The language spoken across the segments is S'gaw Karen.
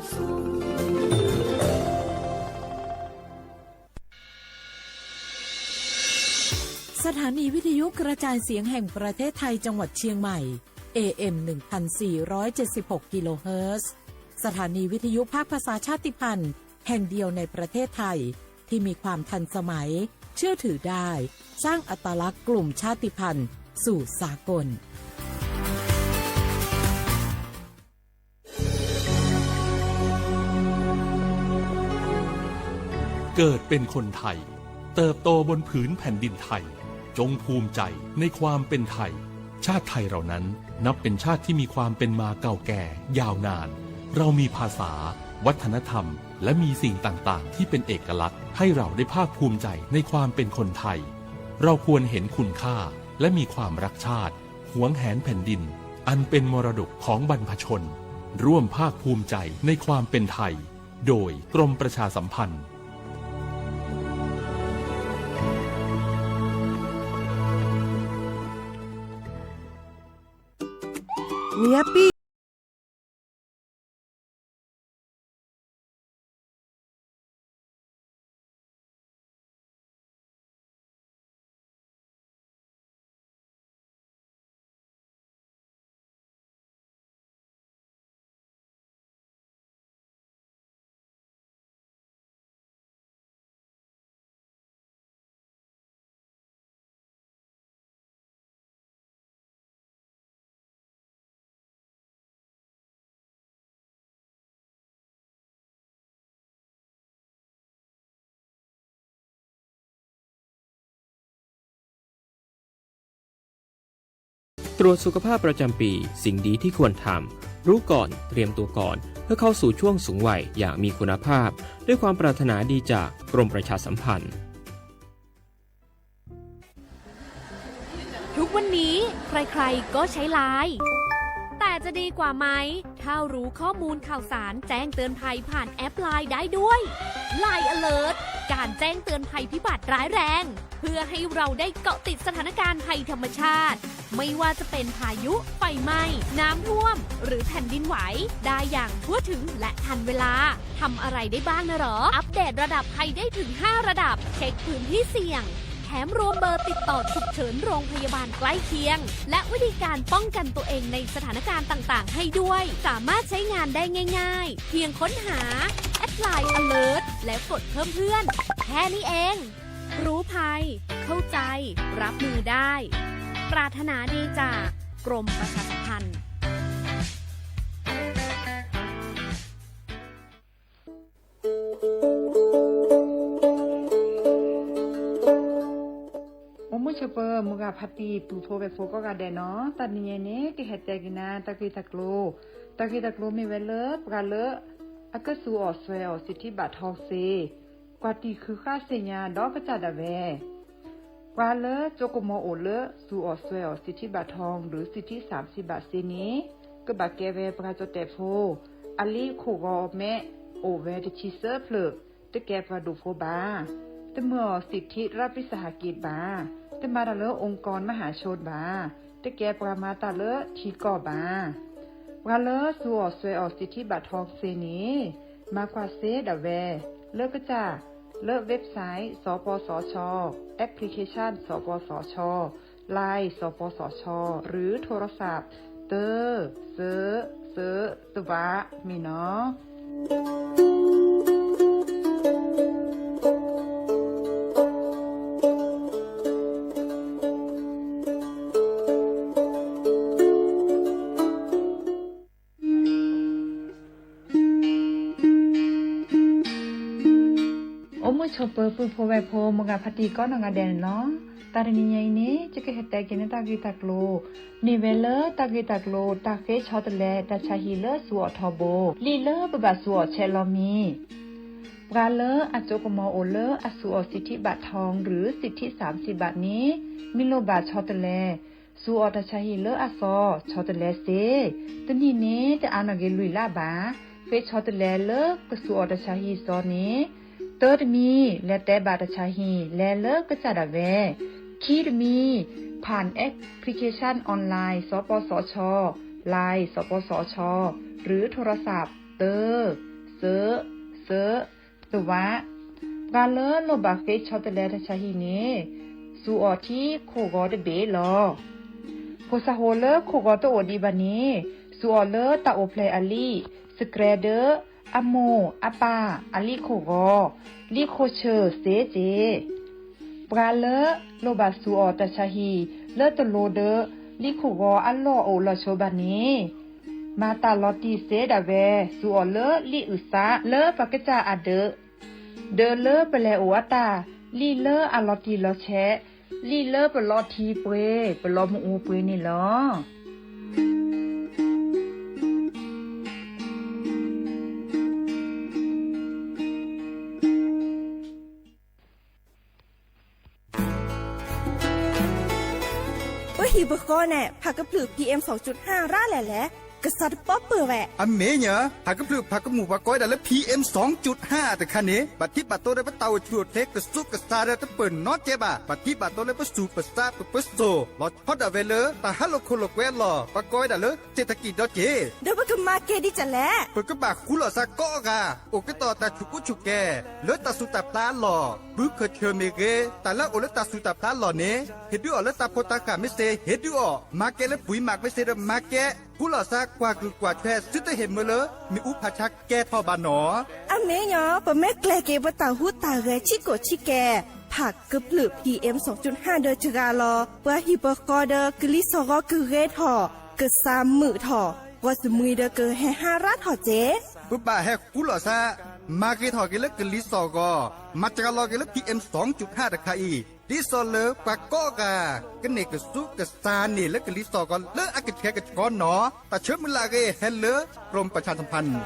สถานีวิทยุกระจายเสียงแห่งประเทศไทยจังหวัดเชียงใหม่ เอ เอ็ม หนึ่งพันสี่ร้อยเจ็ดสิบหก กิโลเฮิรตซ์ สถานีวิทยุภาคภาษาชาติพันธุ์แห่งเดียวในประเทศไทย ที่มีความทันสมัย เชื่อถือได้ สร้างอัตลักษณ์กลุ่มชาติพันธุ์สู่สากล เกิดเป็นคนไทย เติบโตบนผืนแผ่นดินไทย จงภูมิใจในความเป็นไทย ชาติไทยเรานั้นนับเป็นชาติที่มีความเป็นมาเก่าแก่ยาวนาน เรามีภาษา วัฒนธรรม และมีสิ่งต่างๆ ที่เป็นเอกลักษณ์ ให้เราได้ภาคภูมิใจในความเป็นคนไทย เราควรเห็นคุณค่า และมีความรักชาติ หวงแหนแผ่นดิน อันเป็นมรดกของบรรพชน ร่วมภาคภูมิใจในความเป็นไทย โดยกรมประชาสัมพันธ์ เวียปี้ ตรวจสุขภาพประจำปี สิ่งดีที่ควรทำ รู้ก่อน เตรียมตัวก่อน เพื่อเข้าสู่ช่วงสูงวัยอย่างมีคุณภาพ ด้วยความปรารถนาดีจากกรมประชาสัมพันธ์ ทุกวันนี้ใครๆก็ใช้ไลน์ แต่จะดีกว่าไหม ถ้ารู้ข้อมูลข่าวสารแจ้งเตือนภัยผ่านแอปไลน์ได้ด้วย ไลน์ Alert การแจ้งเตือนภัยพิบัติร้ายแรง เพื่อให้เราได้เกาะติดสถานการณ์ภัยธรรมชาติ ไม่ว่าจะเป็นพายุ ไฟไหม้ น้ำท่วม หรือแผ่นดินไหว ได้อย่างทั่วถึงและทันเวลา ทำอะไรได้บ้างนะหรอ อัปเดตระดับภัยได้ถึงห้าระดับ เช็คพื้นที่เสี่ยง แถมรวมเบอร์ติดต่อฉุกเฉินโรงพยาบาลใกล้เคียง และวิธีการป้องกันตัวเองในสถานการณ์ต่างๆ ให้ด้วย สามารถใช้งานได้ง่ายๆ เพียงค้นหา แอดไลน์ Alert และกดเพิ่มเพื่อน แค่นี้เอง รู้ภัย เข้าใจ รับมือได้ ปรารถนาดีจากกรมประชาสัมพันธ์ အိၣ်မုာ်ဆိးပၢၤ မိၢ်ဂၤဖါတံၢ် ပုၢ်ဖိဝဲၢ်ဖိကိးဂၤဒဲးနီၤ, တနံၤအံၤန့ၣ် ကဟဲတဲက့ၤနၤတၢ်ဂ့ၢ်တၢ်ကျိၤ, တၢ်ဂ့ၢ်တၢ်ကျိၤမ့ၢ်ဝဲလၢ ပှၤလၢအကစူးအီၣ်စွဲအီၣ်စံးထံဘၣ်ထီစ့ ကွၢ်တံၢ်ဃုဃၣ်သ့ၣ်ညါဒီးကစၢ်ဒၣ်ဝဲ ပှၤလၢကၠိကမီၤအိၣ်လၢစူးအီၣ်စွဲအီၣ်စံးထံဘၣ်ထီ ဒီးစံးထံစၢ်စံးဘၣ်စ့န့ၣ် ကဘၣ်ကဲဝဲပှၤကၠီၣ်တဲၣ်ဖိ အလံအခိၣ်ဂီၤမဲ အိၣ်ဝဲတဆံသၢဖျၢၣ်, တကဲပှၤဒိၣ်ဖိဘၣ်, တမၤအီၣ်စံးထံရးပံစဟးက့းဘၣ်, တမၤတၢ်လၢ องค์กรมหาชน ဘၣ်, တကဲပှၤမၤတၢ်လၢထံကီၢ်ဘၣ်. ပှၤလၢစူးအီၣ်စွဲအီၣ်စံးထံဘၣ်ထီစ့န့ၣ် မၤကွၢ်စ့ဒၣ်ဝဲ လၢကစၢ် လၢ website စပစချ, application စပစချ, Line စပစချ หรือโทรศัพท์ တၢ စၢ စၢ တဝး မ့ၢ်နီၤ. အိၣ်မုာ်ဆိးပၢၤ ပုၢ်ဖိဝဲၢ်ဖိ မိၢ်ဂၤဖါတံၢ်ကိးနီၢ်ဂၤဒဲးန့ၣ်လီၤ. တၢ်တနံၤညါအံၤန့ၣ် ယကဟဲတဲက့ၤန့ၢ်တၢ်ဂ့ၢ်တၢ်ကျိၤ မ့ၢ်ဝဲလၢတၢ်ဂ့ၢ်တၢ်ကျိၤ တၢ်ဃ့ဆီတလဲတၢ်ဆါဟံၣ်လၢစူးအီၣ်ထီဘိ, လံာ်လၢပဘၣ်စူးအီၣ်ဆဲးလီၤမံၤ ပှၤလၢအကၠိကမီၤအိၣ်လၢအစူးအီၣ်စံးထံဘၣ်ထီ ဒီးစံးထံစၢ်စံးဘၣ်န့ၣ် မ့ၢ်လိၣ်ဘၣ်ဆီတလဲ စူးအီၣ်တၢ်ဆါဟံၣ်လၢအစီ ဆီတလဲစ့, တနံၣ်န့ၣ် တအါနီၢ်က့ၤလွံၢ်လါဘၣ်, ဃ့ဆီတလဲလၢကစူးအီၣ်တၢ်ဆါဟံၣ်စီန့ၣ်, တၢတမံၤ လဲၤတဲဘၣ်တၢ်ဆါဟံၣ် လဲၤလၢကစၢ်ဒၣ်ဝဲ, ခံတမံၤ ผ่านแอปพลิเคชันออนไลน์ สปสช, Line สปสช หรือโทรศัพท์ တၢ သၢ, သၢ, သဝး. ပှၤလၢလိၣ်ဘၣ်ဃ့ဆီတလဲတၢ်ဆါဟံၣ်န့ၣ် စူၤအီၣ်ထံခိၣ်ဂီၤတဘ့ၣ်လီၤ. ဖိၣ်စၢ်ဖိလၢခိၣ်ဂီၤတအိၣ်ဒံးဘၣ်န့ၣ် စူၤအီၣ်လၢတၢ်အိၣ်ဖျဲၣ်အလံာ်, စကြဲးဒီး အမိၢ်အပၢ်အလံာ်ခိၣ်ဂီၤ, လံာ်ခိၣ်ဆၢၣ်စ့စ့ၢ်. ပှၤလၢလိၣ်ဘၣ်စူၤအီၣ်တၢ်ဆါဟံၣ်လၢတလိၤဒီး လံာ်ခိၣ်ဂီၤအလီၢ်အိၣ်လီၤဆိးဘၣ်န့ၣ် မၤတၢ်လီၤတံၢ်စ့ဒၣ်ဝဲ စူၤအီၣ်လၢလံာ်အုၣ်သးလၢပကစၢ်အဒၢး, ဒီးလၢပလဲၤအိၣ်အတၢ်, လံာ်လၢအလီၤတံၢ်လီၤဆဲး, လံာ်လၢပလီၤထံပှ့ၤ ပလီၤမုၢ်အူပှ့ၤန့ၣ်လီၤ. ပဟံၣ်ပဃီန့ၣ် ဖးကဖျၢၣ် PM ရးလဲၣ်လဲၣ်, ကစးတပီၢ်ပၢၢ်ဝဲ. အမ့ၢ်ညါ ဖးကဖျၢၣ်ဖးကမူၣ်ပှၤကိးဝဲဒၣ်လၢ PM တခါန့ၣ် ဘၣ်ထံးဘၣ်တိၤဒီးပတၢ်အိၣ်ဆူၣ်အိၣ်ချ့ကစူးကစါဒီးတပၢၢ်နီတကဲဘၣ်. ဘၣ်ထံးဘၣ်တိၤလၢပစူၢ်ပစါပပၢစိၣ် လီၤဆီဒၣ်ဝဲလၢတၢ်ဟးလိာ်ခိၣ်လိာ်ကွဲအလီၢ် ပှၤကိးဝဲဒၣ်လၢ เศรษฐกิจ ဒီးက့ၤ ဒီးပကမၤကဲဒ်လဲၣ်. ပကဘၣ်ဃူလိာ်စးကိးဂၤ အိၣ်ကတီၢ်တၢ်ဆူးကူဆူၣ်ကဲၤ လၢတၢ်စူၢ်တၢ်ပျၢ်အလီၢ်, ဘုခၢၣ်ဆၢၣ်မ့ၢ်ဂ့ၤ တၢ်လၢအအိၣ်လၢတၢ်စူၢ်တၢ်ပျၢ်အလီၢ်န့ၣ် ဟ့ၣ်ဒုးအီၤလၢတၢ်ဖိတၢ်ဃၢ်မ့ၢ်စ့ၢ် ဟ့ၣ်ဒုးအီၤ, မၤကဲလၢပှံၤမးမ့ၢ်စ့ၢ်ဒီးမၤကဲ, ဃူလိာ်စးကွၢ်ကုၢ်ကွၢ်ထွဲ ဆူတဟ့ၣ်မၢလၢမ့ၣ်အူဖးဆါကဲထီၣ်ဘၣ်နီၤ. အမ့ၢ်ညါ ပမ့ၢ်ကျဲၤက့ၤပတၢ်ဟူးတၢ်ဂဲၤဆံးကိာ်ဆံးကဲၤ ဖးကဖျၢၣ် PM ဒီးစှၤလီၤ ပှၤဟံၣ်ပဃီဒီး ကလံၤစှီၢ်ဂီၤကဂ့ၤထီၣ်, ကစၢ်မုာ်ထီၣ်, ပှၤစမှံဒီးကဟဲဟါရးထီၣ်က့ၤ. ပဘၣ်ဟဲဃူလိာ်စး မၤဂ့ၤထီၣ်က့ၤလၢကလံၤစှီၢ်ဂီၤ, မၤစှၤလီၤက့ၤလၢ PM တခါအံၤ ဒ်သိးလၢပှၤကိးဂၤ ကန့ၢ်ကစူးကစါန့ၣ်လၢကလံၤစှီၢ်ဂီၤလၢအကဆှဲကဆှီနီၤ. တၢ်ဆၢမုၢ်လၢ်အဂ့ၢ် ဟဲလၢ กรมประชาสัมพันธ์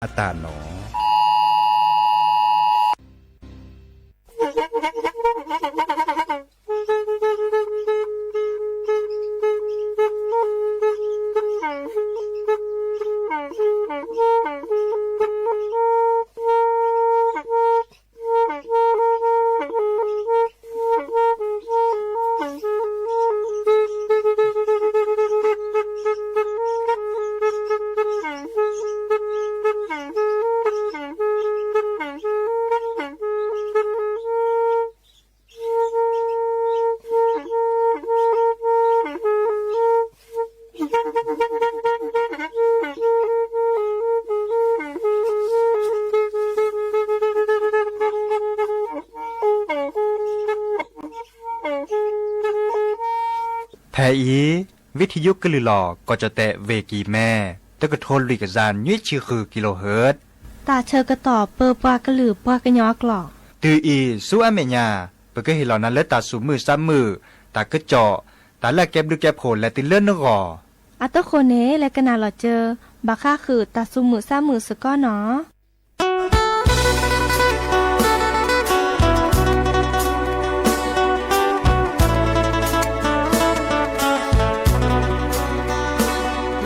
အတၢ်နီၤ ဖဲအံၤ ဝံထံယိကလုၢ်လီၤ ကီၢ်ကၠီၣ်တဲၣ် ဝ့ၢ်ကံၤမဲ တကထိလွံၢ်ကယၤနွံဆံဃု kilohertz တၢ်ဆၢကတီၢ်ပၢပှၤကလုာ်ပှၤကညီအကျိာ်. တုၤအံၤဆူအမဲာ်ညါ ပကဟ့ၣ်လီၤနၤလၢတၢ်သူၣ်မုာ်သးမုာ်, တၢ်ကစီၣ်, တၢ်လၢအကဲဘျုးကဲဖှိၣ်လဲၤတုၤလၢနဂီၢ်. အတဃိန့ၣ် လဲၤကနၣ်လီၤစၢၤ ဘၣ်ဃးဃုာ်တၢ်သူၣ်မုာ်သးမုာ်စ့ၢ်ကီးနီၤ.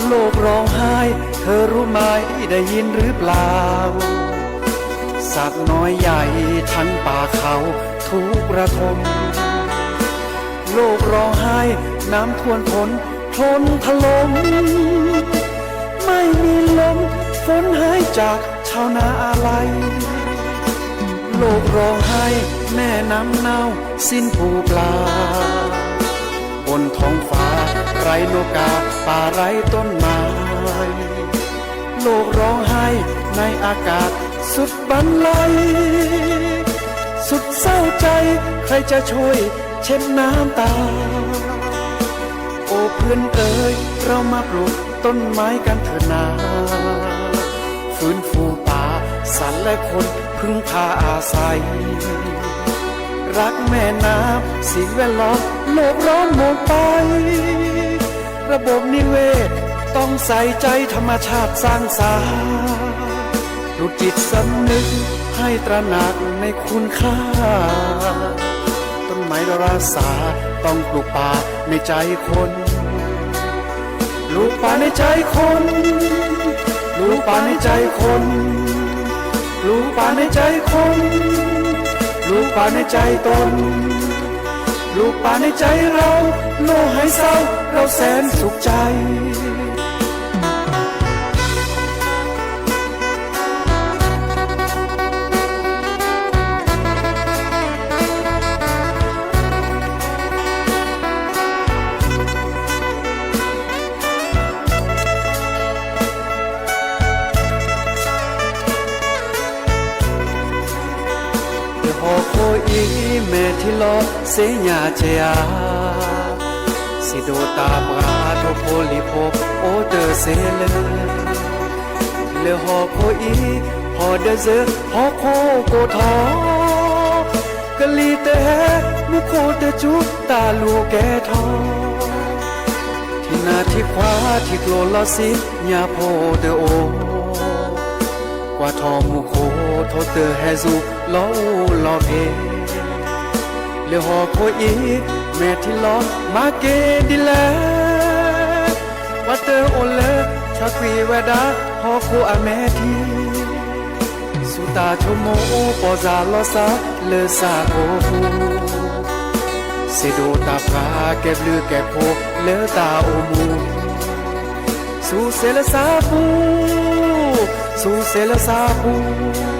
โลกร้องไห้ เธอรู้ไหม ได้ยินหรือเปล่า สัตว์น้อยใหญ่ทั้งป่าเขาทุกข์ระทม โลกร้องไห้ น้ำท่วมท้น โคลนถล่ม ไม่ ฝนหายจากชาวนาอาลัย โลกร้องไห้ แม่น้ำเน่า สิ้นปูปลา บนท้องฟ้า ไร้นกกา ป่าไร้ต้นไม้ โลกร้องไห้ ในอากาศ สุดบรรลัย สุดเศร้าใจ ใครจะช่วยเช็ดน้ำตา โอ้เพื่อนเอ๋ย เรามาปลูกต้นไม้กันเถิดนา ฟื้นฟูป่า สัตว์และคนพึ่งพาอาศัย รักแม่น้ำ สิ่งแวดล้อม โลกร้อนหมดไป ระบบนิเวศ ต้องใส่ใจ ธรรมชาติสร้างสรรค์ ปลุกจิตสำนึก ให้ตระหนักในคุณค่า ต้นไม้เรารักษา ต้องปลูกป่าในใจคน ปลูกป่าในใจคน ปลูกป่าในใจคน ปลูกป่าในใจคน ปลูกป่าในใจตน ปลูกป่าในใจเรา โลกหายเศร้า เราแสนสุขใจ လၢဟီၣ်ခိၣ်အံၤ မဲာ်ထံလီၤ စ့ညါကဲဧါ, စံးဒိးတၢ်ပှၤ ထိၣ်ဖိလံၤဖိ အိၣ်တ့ၢ်စ့လၢ လၢဟီၣ်ခိၣ်အံၤ ဟီၣ်ဒၢစၢၤ ဟီၣ်ခိၣ်ကိးထီၣ်, ကလံၤတဟဲ မူခိၣ်တစူၤ တၢ်လူၤကဲထီၣ်, ထံနါထံခွါ ထံကျိလီၤစံ ညၣ်ဖိတအိၣ်, ကွၢ်ထီၣ်မူခိၣ် ထိၣ်တဟဲစူၤ လီၤအူလီၤဖ့, လၢဟီၣ်ခိၣ်အံၤ မဲာ်ထံလီၤ မၤက့ၤဒ်လဲၣ်, ပှၤတအိၣ်လၢ ဆှၢကွံာ်ဝဲဒၣ် ဟီၣ်ခိၣ်အမဲာ်ထံ ဆူတၢ်ဆိကမိၣ်အိၣ် ပီၢ်စၢ်လီၤစၢ် လၢစၢ်ခိၣ်ပူၤ, စံးဒိးတၢ်ပှၤ ကဲဘျုးကဲဖှိၣ် လၢတၢ်အိၣ်မူ, ဆူစ့လၢစၢ်ပူၤ, ဆူစ့လၢစၢ်ပူၤ,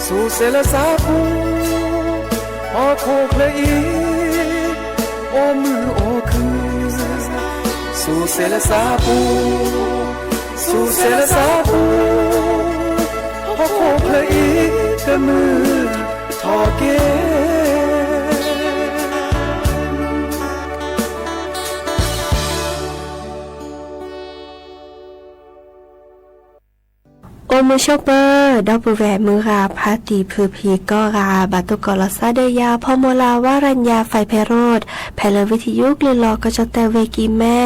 ဆူစ့လၢစၢ်ပူၤ, ဟီၣ်ခိၣ်ချၢအံၤ အိၣ်မုာ်အိၣ်ခုၣ်, ဆူစ့လၢစၢ်ပူၤ, ဆူစ့လၢစၢ်ပူၤ, ဟီၣ်ခိၣ်ချၢအံၤ ကမုာ်ထီၣ်က့ၤ အိၣ်မုာ်ဆိးပၢၤ ဒီပုၢ်ဝဲၢ်မုၢ်ဂၤ ဖါတံၢ်ဖုဖံးကိးဂၤ ဘၣ်တိၢ်ကီးလီၤစၢ်ဒီးယၤ ဖီမိၢ်လၢ် ဝါရညါ ဖဲဖဲရိၣ် ဖဲလၢ ဝံထယု ကလုာ်လီၤကီၢ်ကၠီၣ်တဲၣ်ဝ့ၢ်ကံၢ်မဲ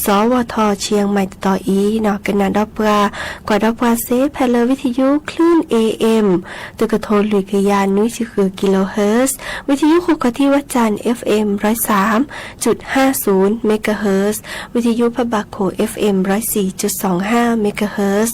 စီၤဝီၤထီၣ် ဆံၣ်ယဲၢ်မံၣ် တတီၤအံၤနီၤ ကနၣ်ဒီးပှၤ ကွၢ်ဒီးပှၤစ့ ဖဲလၢ ဝံထယု ချံၣ် A M တကထိလွံၢ်ကယၤနွံဆံဃု kilohertz, ဝံထယု ဃုာ်ခီၣ်ထံးဝၣ်စၣ် F M ร้อยสามจุดห้าศูนย์ megahertz, ဝံထယု ဖးဘၣ်ခိၣ် F M ร้อยสี่จุดสองห้า megahertz,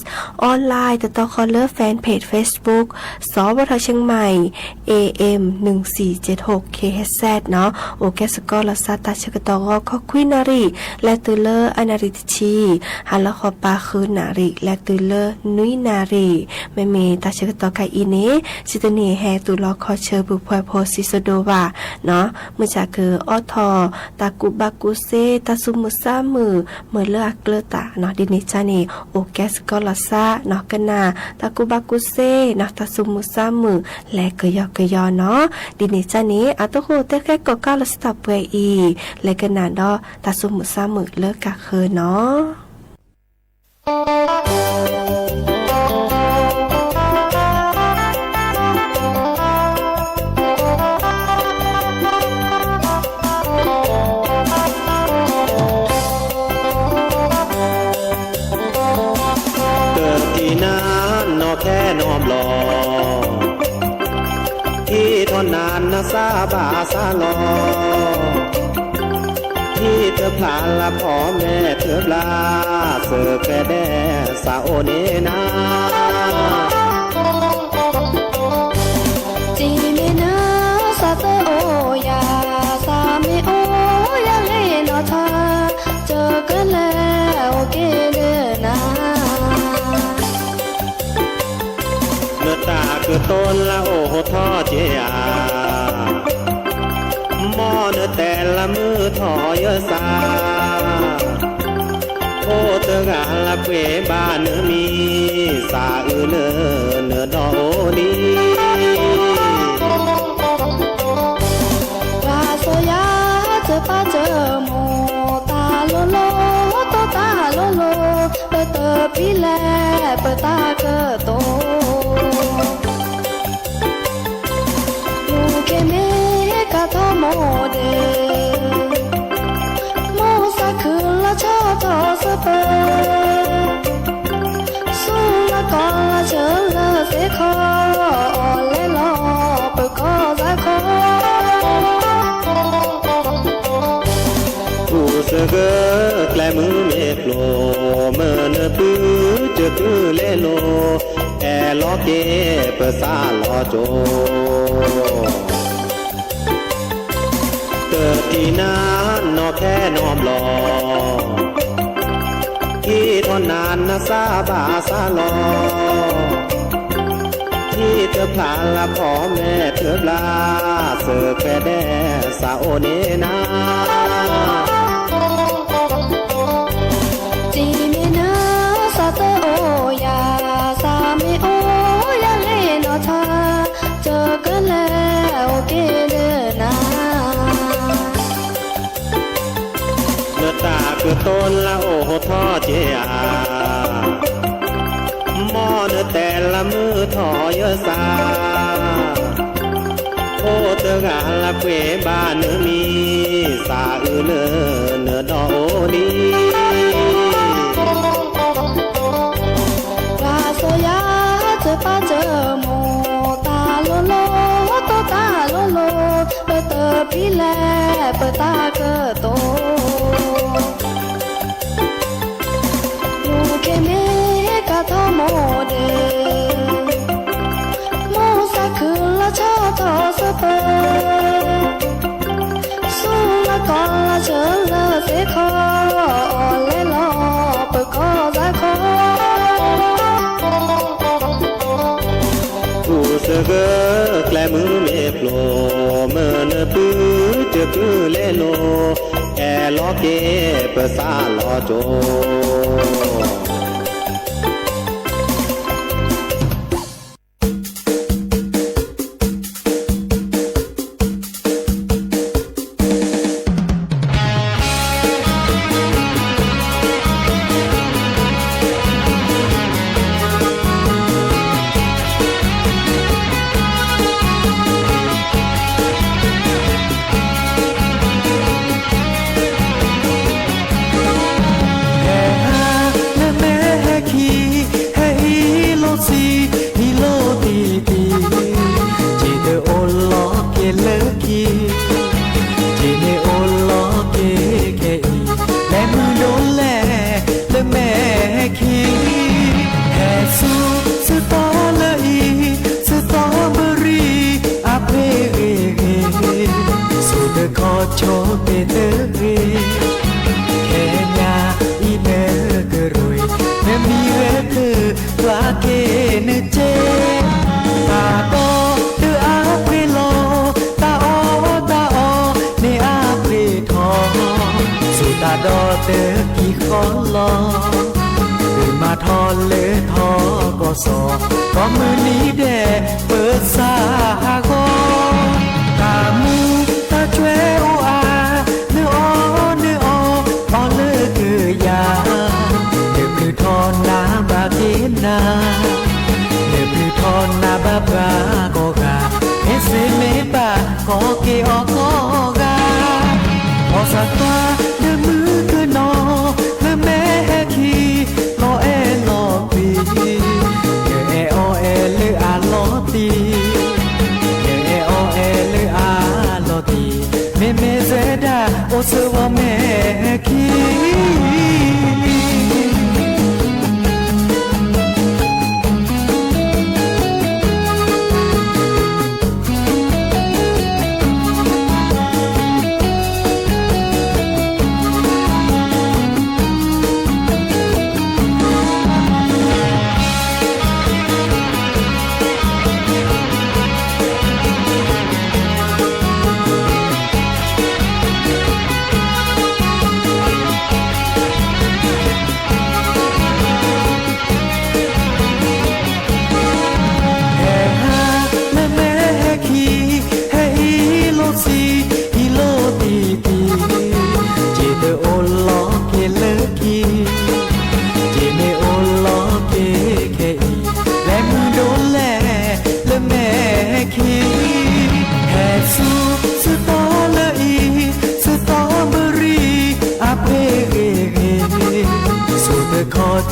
online တတီၤဃီလၢ fan page Facebook စီၤဝီၤထီၣ် ဆံၣ်ယဲၢ်မံၣ် A M หนึ่งสี่เจ็ดหก kilohertz နီၤ အိၣ်ကဲစ့ၢ်ကီးလီၤစၢ် တၢ်ဆၢကတီၢ်ဂီၤခီခွံနၣ်ရံၣ် လဲၤတုၤလၢအနၣ်ရံၣ်တဆံ, ဟါလီၤဃီၤပၤဃုနၣ်ရံၣ် လဲၤတုၤလၢနွံနၣ်ရံၣ်, မ့မ့ၢ်တၢ်ဆၢကတီၢ်ခါအံၤန့ၣ် စံးတန့ၢ်ဟဲသူၣ်လီၤခီၣ်ဆၢ ပူၤဖှဲးဖိစံးစဒိးဘၣ်နီၤ, မုၢ်ဆါကအီထီၣ် တၢ်ကူၣ်ဘၣ်ကူၣ်စ့ တၢ်သူၣ်မုာ်သးမုာ် မ့ၢ်လၢအကျၢၤတၢ်နီၤ ဒ်န့ၣ်ကန့ၣ် အိၣ်ကဲစ့ၢ်ကီးလီၤစၢ်နီၤ ကနၣ်တၢ်ကူၣ်ဘၣ်ကူၣ်စ့နီၤ တၢ်သူၣ်မုာ်သးမုာ် လဲၤကယီကယီနီၤ, ဒ်န့ၣ်ကန့ၣ် အတၢ်ဃိတဲဃဲကီၣ်ကးလီၤစၢ်တၢ်ပှဲၤအံၤ လဲၤကနၣ်ဒီးတၢ်သူၣ်မုာ်သးမုာ်လၢကးဃၢၤနီၤ. တထံၣ်နၤနီၢ်ခဲနီတဘျီ, ထံၣ်ထီၣ်နၤနသးဘၣ်သးလီၤ, ထံၣ်တဖျါလၢဖီမဲာ်တဘျါ, သၢဖဲဒဲးသးအိၣ်န့ၣ်နၤ တမ့ၢ်နသးသၢအိၣ်ယၤ, သးမ့ၢ်အိၣ်ယၤလံနီၢ်ထါ, ကကလဲၤအိၣ်က့ၤလၢနၤ. ကတိၤလၢအိၣ်ထီၣ်က့ၤဧါ, မ်နတဲလၢမုၢ်ထီၣ်ယဲစၢ်, အိၣ်တဂၤလၢပှဲၤဘၣ်နမံၤ, စးအုးလၢနဒီအိၣ်လံ. တၢ်စီၤယၤတပာ်တမိၢ်, တၢ်လိၤလိၤ တိတၢ်လိၤလိၤ, ပတပျံၤလဲၣ်ပတၢ်ကတိၤ. လူၤက့ၤမ့ၢ်ကထီၣ်မိၢ်ဒဲး, မိၢ်စးခုလီၤဆီထီၣ်စပၢၤ, ဆူလီၢ်ကီၢ်လီၤဆၢလၢသ့ၣ်ခီ, အီၣ်လဲၤလီၤပကီၢ်စးခီ. ကူၣ်စ့ၢ်ကီးကျဲမုၢ်မ့ၢ်ကျိၤ, မ့ၢ်နပုၢ်ကတုၤလဲၤလိၤ, အဲၣ်လီၤက့ၤပစးလီၤကၠိ, တထံၣ်နၤနီၢ်ခဲနီတဘျီ, ထံၣ်ထီၣ်နၤနစးဘၣ်စးလီၤ, ထံၣ်တဖျါလၢဖီမဲာ်တဘျါ, စၢၤခွဲးဒဲးစးအိၣ်န့ၣ်နၤ. တံၤမ့ၢ်နစးတအိၣ်ယၤ, စးမ့ၢ်အိၣ်ယၤလၢနီၢ်ထါ, တကလဲၤအိၣ်က့ၤဒီးနၤ. နတၢ်ကတိၤလၢအိၣ်ထီၣ်က့ၤဧါ, မ်နတဲလၢမုၢ်ထီၣ်ယဲစၢ်, အိၣ်တဂၤလၢပှဲၤဘၣ်နမံၤ, စးအုးလၢနဒီအိၣ်လံ. တၢ်စီၤယၤတပာ်တမိၢ်, တၢ်လိၤလိၤ တိတၢ်လိၤလိၤ, ပတပျံၤလဲၣ်ပတၢ်ကတိၤ. လူၤက့ၤမ့ၢ်ကထီၣ်မိၢ်ဒဲး, မိၢ်စးခုလီၤဆီထီၣ်စပၢၤ, ဆူလီၢ်ကီၢ်လီၤဆၢလၢသ့ၣ်ခီ, အီၣ်လဲၤလီၤပကီၢ်စးခီ. ကူၣ်စ့ၢ်ကီးကျဲမုၢ်မ့ၢ်ကျိၤ, မ့ၢ်နပုၢ်ကတုၤလဲၤလိၤ, အဲၣ်လီၤက့ၤပစးလီၤကၠိ. ဟဲဟးလၢမဲာ်ဟဲခံ, ဟဲဟံးလိာ်ဆံး, ဟံးလိာ်တံၢ်တံၢ်, က့ၤတအိၣ်လီၤက့ၤလၢခံ, က့ၤန့ၣ်အိၣ်လီၤက့ၤခဲအံၤ, လဲၤမုာ်ဒိၣ်လဲၣ်လၢမဲာ်ဟဲခံ, ဟဲဆူစတီၢ်လၢအံၤ, စတီၢ်ဘရံၤအဖှ့ၣ်ဂ့ၤဂ့ၤ, ဆူတခီဆိတ့ၢ်တဂ့ၤ, ခဲညါအံၤနကရူၢ်, နမံၤဂ့ၤတၢ် ပှၤက့ၤနက့ၤ, တၢ်ဒီတၢ်အါဖှ့ၣ်လီၤ, တၢ်အီၣ်တၢ်အီန့ၣ်အါဖှ့ၣ်ထီၣ်, ဆူတၢ်ဒီတၢ်ကံၢ်ဃီလီၤ, မၤထီၣ်လၢထီၣ်ကီၢ်စီၤ, ကီၢ်မုၢ်နံၤဒဲးပၢဆါဟးဂီၤ, တၢ်မူတၢ်ကွဲအိၣ်အါ, နအီၣ်နအီ, အီၣ်လၢကယၤ, နဘျုးထီၣ်နၤဘၣ်က့ၤနၤ, နဘျုးထီၣ်နၤဘၣ်ပှၤကိးဂၤ, မ့ၢ်စ့မ့ၢ်ဘၣ်ကီက့ၤအီၤကိးဂၤ, ဘီၣ်ဆၣ်သးနမုၢ်ကနီၤ, လၢမဲာ်ဟဲခံ, လီၤအဲၣ်လီၤကွံ, နအဲၣ်အီၣ်အဲၣ်လၢအလီၤတံၢ်, နအဲၣ်အီၣ်အဲၣ်လၢအလီၤတံၢ်, မ့မ့ၢ်စဲဒၣ်အိၣ်ဆၢဝီမဲာ်ခံ ဟဲ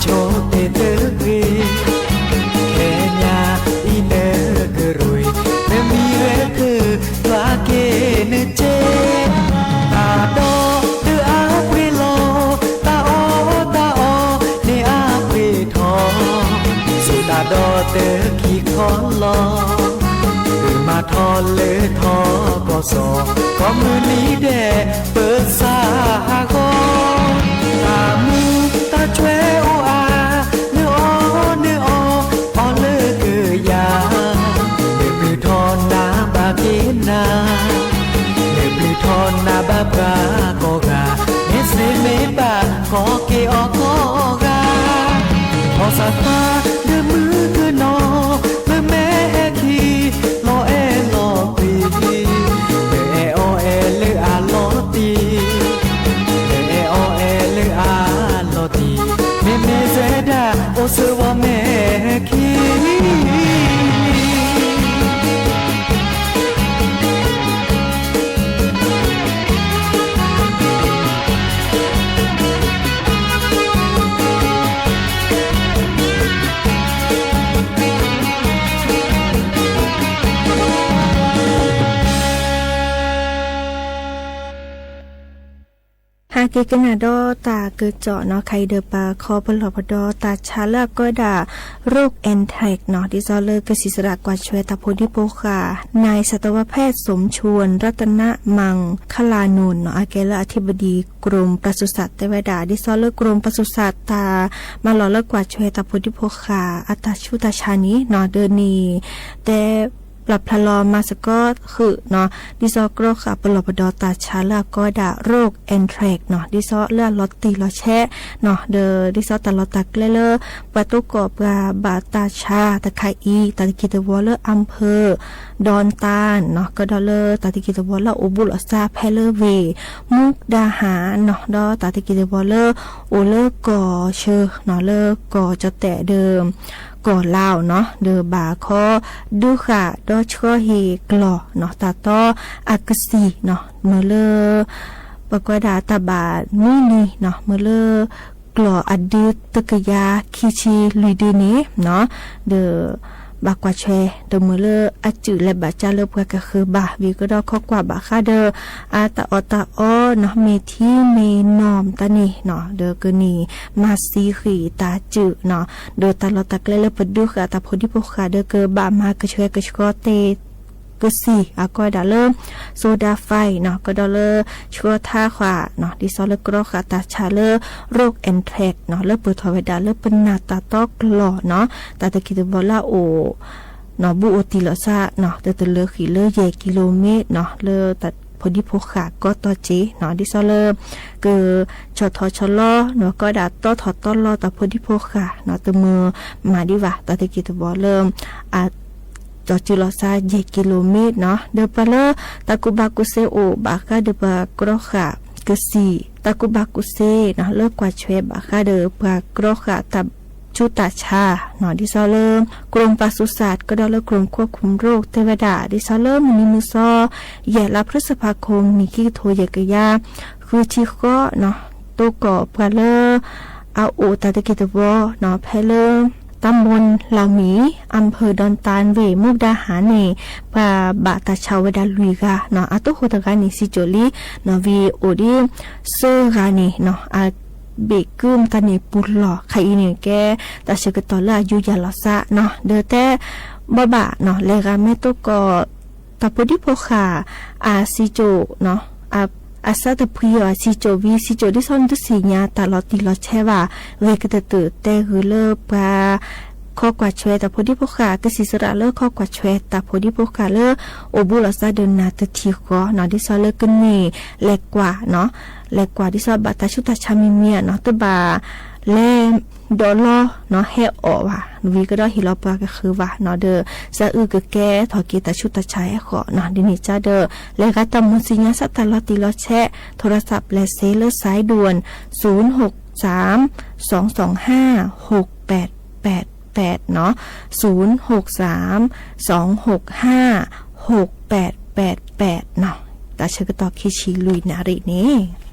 ဆိၣ်တဲတဂ့ၤ, ခဲညါအံၤနကရူၢ်, နမံၤရဲၣ်ခုၣ် ယွၤက့ၤနစ့, တၢ်ဒီတအါပှ့ၤလီၤ, တၢ်အီၣ်တၢ်အီန့ၣ်အါပှ့ၤထီၣ်, ဆိၣ်တၢ်ဒီတခံခီလီၤ. မၤထီၣ်လၢထီၣ်ကီၢ်စီၤ, ကီၢ်မုၢ်နံၤဒဲးပၢဆါဟးဂီၤ, တၢ်မုာ်တၢ်ဆွဲအိၣ်အါ, နအီၣ်နအီ, အီၣ်လၢကယၤ, နဘျုးထီၣ်နၤဘၣ်က့ၤနၤ, နဘျုးထီၣ်နၤဘၣ်ပှၤကိးဂၤ, မ့ၢ်စ့မ့ၢ်ဘၣ်ကီၢ်က့ၤအီၤကိးဂၤ, ထီၣ်စးသးဒီးမုၢ်ကနီၤ, မ့ၢ်မဲဟဲခံ, လီၤအဲၣ်လီၤကွံ, မ့ၢ်အဲၣ်အီၣ်အဲၣ်လၢအလီၤတံၢ်, မ့ၢ်အဲၣ်အီၣ်အဲၣ်လၢအလီၤတံၢ်, မ့ၢ်မ့ၢ်စဲဒၣ်အိၣ်ဆၢဝီမဲာ်ခံ ဟဲက့ၤကနၣ်ဒီးတၢ်ကစီၣ်နီၤ ခါအံၤဒီးပခီပလီၢ်ပဒီတၢ်ဆါလၢအကိးဝဲဒၣ် โรคแอนแทรกซ์ နီၤ ဒ်သိးလၢကစံးစရးကွၢ်ထွဲတၢ်ဖိဒံဖိဃာ် นายสัตวแพทย์สมชวน รัตนมังคลานนท์ နီၤ အကဲလၢ อธิบดีกรมปศุสัตว์ တဲဝဲဒၣ် ဒ်သိးလၢ กรมปศุสัตว์ တၢ်မၤလီၤလၢကွၢ်ထွဲတၢ်ဖိဒံဖိဃာ်အတၢ်ဆူးတၢ်ဆါန့ၣ်နီၤ ဒ်န့ၣ် တဲ ပျၢ်ဖျါလီၤမၤသကိးဃုာ်နီၤ ဒ်သိးကြီဃာ်ပလီၢ်ပဒီတၢ်ဆါလၢအကိးဝဲဒၣ် โรคแอนแทรกซ์ နီၤ ဒ်သိးလၢအလီၤတံၢ်လီၤဆဲးနီၤ ဒီးဒ်သိးတၢ်လီၢ်တၢ်ကျဲလၢ ပှၤသကိးပှၤဘၣ်တၢ်ဆါတခါအံၤ တၢ်တက့ၢ်တဝီလၢ อำเภอดอนตาน နီၤ ကဒီးလၢတၢ်တက့ၢ်တဝီလၢအအိၣ်ဘူးလီၤသးဖဲလၢ ဝ့ၢ်မူဒါဟၣ် နီၤ ဒီးတၢ်တက့ၢ်တဝီလၢ အိၣ်လၢကီၢ်ဆၢနီၤ လၢကီၢ်ကၠီၣ်တဲၣ်ဒီး ကီၢ်လၤနီၤ ဒီးဘၣ်ခီဒုးဃာ်ဒီးဆှၢဟ့ၣ်ကျီၢ်နီၤ တၢ်တီအကစံၢ်နီၤ မ့ၢ်လၢ ပှၤကွဲးဒၣ်တၢ်ဘၣ်နွံနံၤနီၤ မ့ၢ်လၢ ကျီၢ်အဒုတကယၤခံဆံလွံၢ်ဒုန့ၣ်နီၤ ဒီး ဘၣ်ကွၢ်ထွဲ ဒီးမ့ၢ်လၢအစုးလဲၤဘၣ်ကၢ်လၢပှၤကဃၢၤဘၣ် ဝံၤကဒီးခီကွၢ်ဘၣ်ဃးဒီး အတၢ်အီၣ်တၢ်အီနီၤ မ့ၢ်ထံမ့ၢ်နီၢ်တၢ်န့ၣ်နီၤ ဒီးကန့ၢ်မၤသံဃ့ၢ်တၢ်စုးနီၤ ဒီးတၢ်လီၢ်တၢ်ကျဲလၢပဒုးဃာ်တၢ်ဖိဒံဖိဃာ်ဒီးကဘၣ်မၤကဆှဲကဆှီတဲ ကစံၢ် အကိးဝဲဒၣ်လၢ โซดาไฟ နီၤ ကဒီးလၢဆှၢထါဃာ်နီၤ ဒ်သိးလၢကြီဃာ်တၢ်ဆါလၢ โรคแอนแทรกซ์ နီၤ လၢပၢၢ်ထီၣ်ဝဲဒၣ်လၢပနၢ်တၢ်တီကျိာ်နီၤ တၢ်တက့ၢ်တဝီလၢအအိၣ် နီၤ ဘူးအိၣ်တံၢ်လီၤသးနီၤ တတလၢဃံးလၢယဲၢ်ကံလိမ့ၣ်နီၤ လၢတၢ်ဖိဒံဖိဃာ်ကီတီစ့နီၤ ဒ်သိးလၢ ကဆီၣ်ထီၣ်ဆီၣ်လီၤနီၤ ကိးဒၣ်တီထီၣ်တီလီၤတၢ်ဖိဒံဖိဃာ်နီၤ တမ့ၢ်မၤဒံးဘၣ် တၢ်တက့ၢ်တဝီလၢ အ ကၠီၤစုလီၤသးယဲၢ်ကံလိမ့ၣ်နီၤ ဒီးပှၤလၢတၢ်ကူၣ်ဘၣ်ကူၣ်သ့အိၣ်ဘၣ်ဃးဒီးပှၤကြီဃာ်ကစံၢ် တၢ်ကူၣ်ဘၣ်ကူၣ်သ့နီၤ လၢကွၢ်ထွဲဘၣ်ဃးဒီးပှၤကြီဃာ်တၢ်ဆူးတၢ်ဆါနီၤ ဒ်သိးလၢ กรมปศุสัตว์ ကဒီးလၢ กรมควบคุมโรค တဲဝဲဒၣ် ဒ်သိးလၢမုၢ်နံၤမုၢ်သီ ယဲၢ်လါ พฤษภาคม နံၣ်ခံကထိယဲၢ်ကယၤ ဃုဆံဃိးနီၤ တိကိးပှၤလၢ အအိၣ်တၢ်တက့ၢ်တဝီနီၤ ဖဲလၢ ตำบลเหล่าหมี อำเภอดอนตาน ဝ့ၢ်မူဒါဟၣ်န့ၣ် ပှၤဘၣ်တၢ်ဆါဝဲဒၣ်လွံၢ်ဂၤနီၤ အတိၢ်ဃိတဂၤန့ၣ် စံကၠိၣ်လံနီၤ ဝံၤအိၣ်ဒံး သၢဂၤန့ၣ်နီၤ အဘ့ၣ်ကုၢ်မတၤန့ၣ်ပူၤလီၢ် ခဲအံၤန့ၣ်ကဲ တၢ်ဆၢကတီၢ်လၢအယူးယီၣ်လီၤသးနီၤ ဒီးတဲ ဘၣ်ဘၣ်နီၤ လဲၤဂၤမ့ၢ်တိကိး တၢ်ဖိဒံဖိဃာ် အစံကၠိၣ်နီၤ အစၢ်တဖှံအီၤ စံကၠိၣ်ဝံၤ စံကၠိၣ်ဒ်သိးနတသ့ၣ်ညါတၢ်လီၤတံၢ်လီၤဆဲးဘၣ် ဂ့ၤကတၢၢ်တၢၢ် တဲဂ့ၤလၢပှၤ ခီကွၢ်ထွဲတၢ်ဖိဒံဖိဃာ် ကစံးစရးလၢခီကွၢ်ထွဲတၢ်ဖိဒံဖိဃာ်လၢ အိၣ်ဘူးလီၤသးဒီးနၢ်တထံၣ်ဃီနီၤ ဒ်သိးလၢကန့ၢ် လဲၤကွၢ်နီၤ လဲၤကွၢ်ဒ်သိးဘၣ်တၢ်ဆူးတၢ်ဆါမံၤမံၤနီၤ တဘၣ် လဲၤ ဒီးလီၤနီၤ ဟဲအီၣ်ဘၣ် ဝံၤကဒီးဟ့ၣ်လီၤပှၤကဃၢၤဘၣ်နီၤ ဒီး စးအုၣ်ကကဲထီၣ်က့ၤတၢ်ဆူးတၢ်ဆါဟဲဃီနီၤ ဒ်န့ၣ်ကဒီး လဲၤဂၤတၢ်မုၢ်စံညါစးတၢ်လီၤတံၢ်လီၤဆဲး โทรศัพท์ ပျဲးစ့လၢ สายด่วน ศูนย์หกสาม สองสองห้า หกแปดแปดแปด နီၤ ศูนย์หกสาม สองหกห้า หกแปดแปดแปด နီၤ တၢ်ဆၢကတီၢ်ခံဆံလွံၢ်နၣ်ရံၣ်န့ၣ်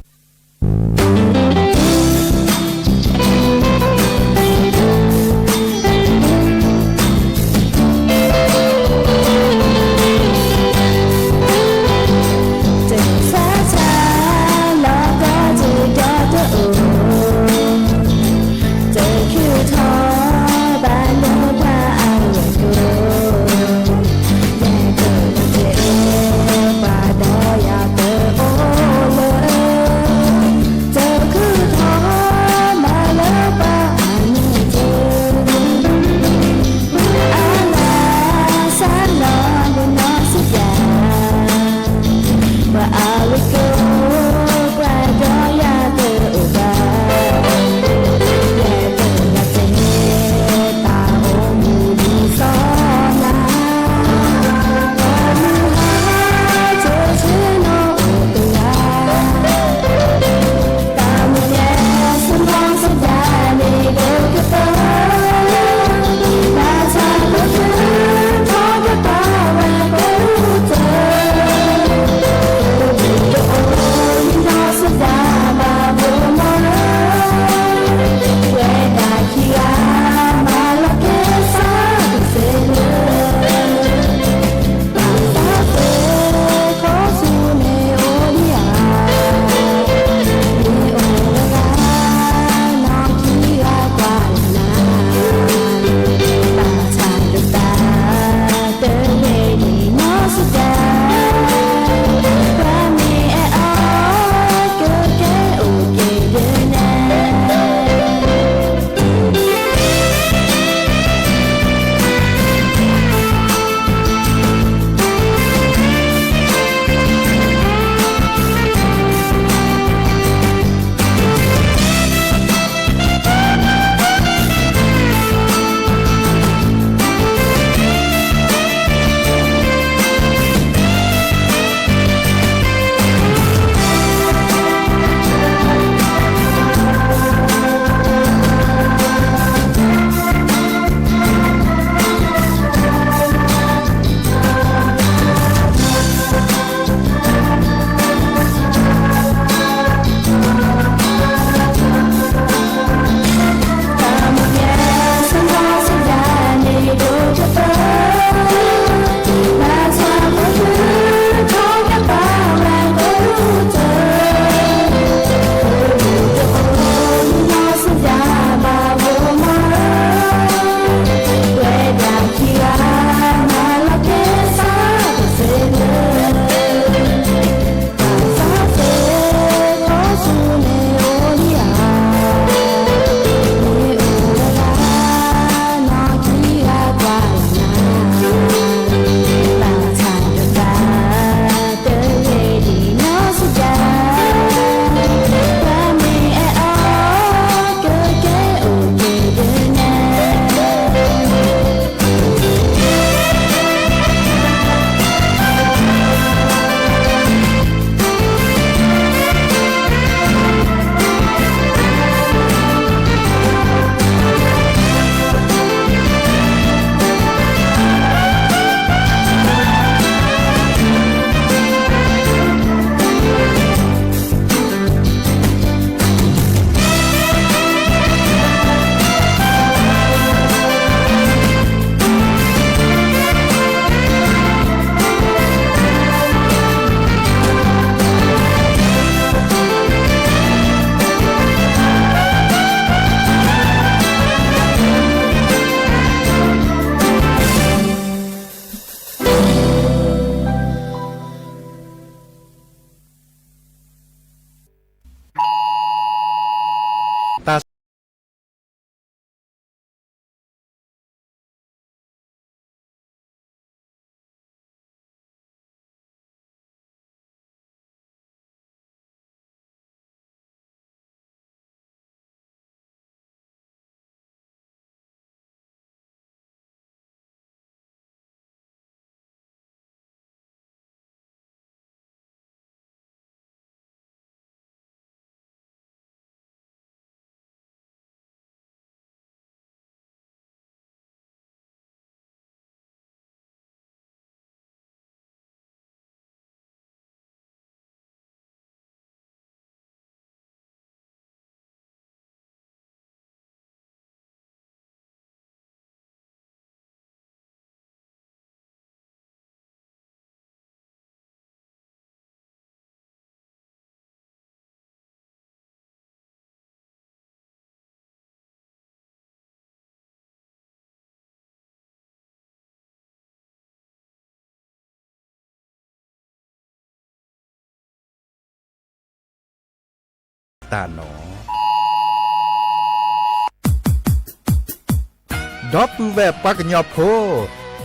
တၢ်နီၤ ဒီပုၢ်ဝဲၢ်ပှၤကညီဖိ,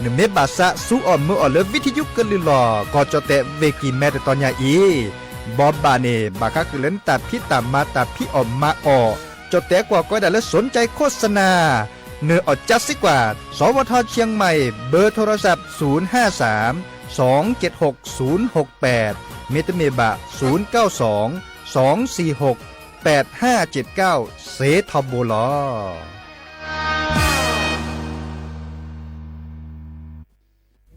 နမ့ၢ်ဘၣ်ဆၣ်ဆူအီၣ်မုာ်အီၣ်လၢ ဝံထယုကလုၢ်လီၤ ကီၢ်ကၠီၣ်တဲၣ် ဝ့ၢ်ကံၢ်မဲ တတီၤညါအံၤ, ဘီဘၣ်န့ၣ် ဘၣ်ဃးဃုာ်လၢနတၢ်ဖံးတၢ်မၤတၢ်ဖံးအီၣ်မၤအီၣ်, ကၠီၣ်တဲၣ်ကွၢ်ကီဝဲဒၣ်လၢ สนใจโฆษณา နအီၣ်ကၠါစ့ကွၢ် สวท เชียงใหม่ เบอร์โทรศัพท์ ศูนย์ห้าสาม สองเจ็ดหก ศูนย์หกแปด မ့တမ့ၢ်ဘၣ် ศูนย์เก้าสอง สองสี่หก แปดห้าเจ็ดเก้า စ့ထီဘိလီၤ.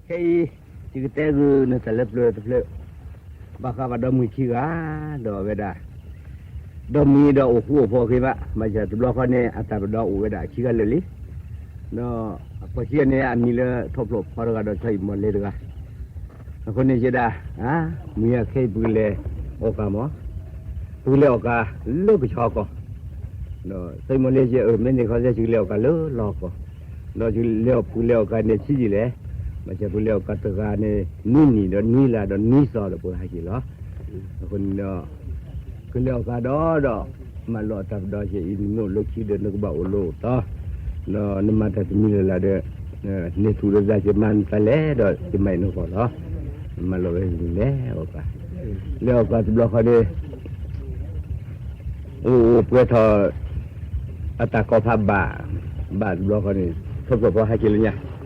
ခဲအံၤ ယကတဲဂုာ်နတၢ်လၢပျၢၤတဖျၢၣ်, ဘၣ်ဃးဘၣ်ဒီမုၢ်ခံဂၤ, ဒီးအဝဲဒၣ် ဒီမုၢ်ဒီးအိၣ်ဃူအိၣ်ဖိးအဂ့ၤဘၣ်, ဘၣ်ဆၣ်တဘျီဃီန့ၣ် အတၢ်ပဒီအိၣ်ဝဲဒၣ်အခံဂၤလၢာ်လံ, ဒီးအပှၤခံဂၤန့ၣ် အမံၤလၢထီၣ်ဖျိးဖီတဂၤဒီး စီၤအံၤမီၤလ့တဂၤ အဃိန့ၣ်ယဲဒၣ်, မုၢ်ယၤခဲအံၤပကလဲၤအီၣ်ကၤမး, ပကလဲၤအီၣ်ကၤလၢကဆီကီၢ်, ဒီးစီၤအံၤမီၤလ့ယဲအၢ မ့ၢ်န့ၣ်ခီ ယကလဲၤအီၣ်ကၤလၢလီၢ်ကီၢ်, ဒီးယလဲၤအီၣ် ပကလဲၤအီၣ်ကၤန့ၣ်ဆံးယံာ်လဲၣ်, ဘၣ်ဆၣ်ပကလဲၤအီၣ်ကၤတဂၤန့ၣ် နွံနံၣ်ဒီးနွံလါဒီးနွံသီဒီးပကဟဲက့ၤလီၤ. အဃိန့ၣ်ဒီး ကလဲၤအီၣ်ကၤဒီးဒီး မၤလိာ်အတၢ်ပဒီက့ၤအံၤ နအိၣ်လၢခံဒီးနကဘၣ်အိၣ်လၢအိၣ်တီ ဒီးနမၤတၢ်တမံၤလၢ်လၢ်ဒီး န့ၢ်ထူၣ်ဒီးသးက့ၤမၤနတၢ်လဲၣ်ဒီး ကမၤအံၤနဂီၢ်လီၤ. မၤလိာ်ဝဲန့ၣ်လဲၤအီၣ်ကၤ, လဲၤအီၣ်ကၤတဘျီဃီဒီး အိၣ်အိၣ်ပှဲၤထီၣ် အတၢ်ကီဖးဘၣ်, ဘၣ်တဘျီဃီန့ၣ် ထီၣ်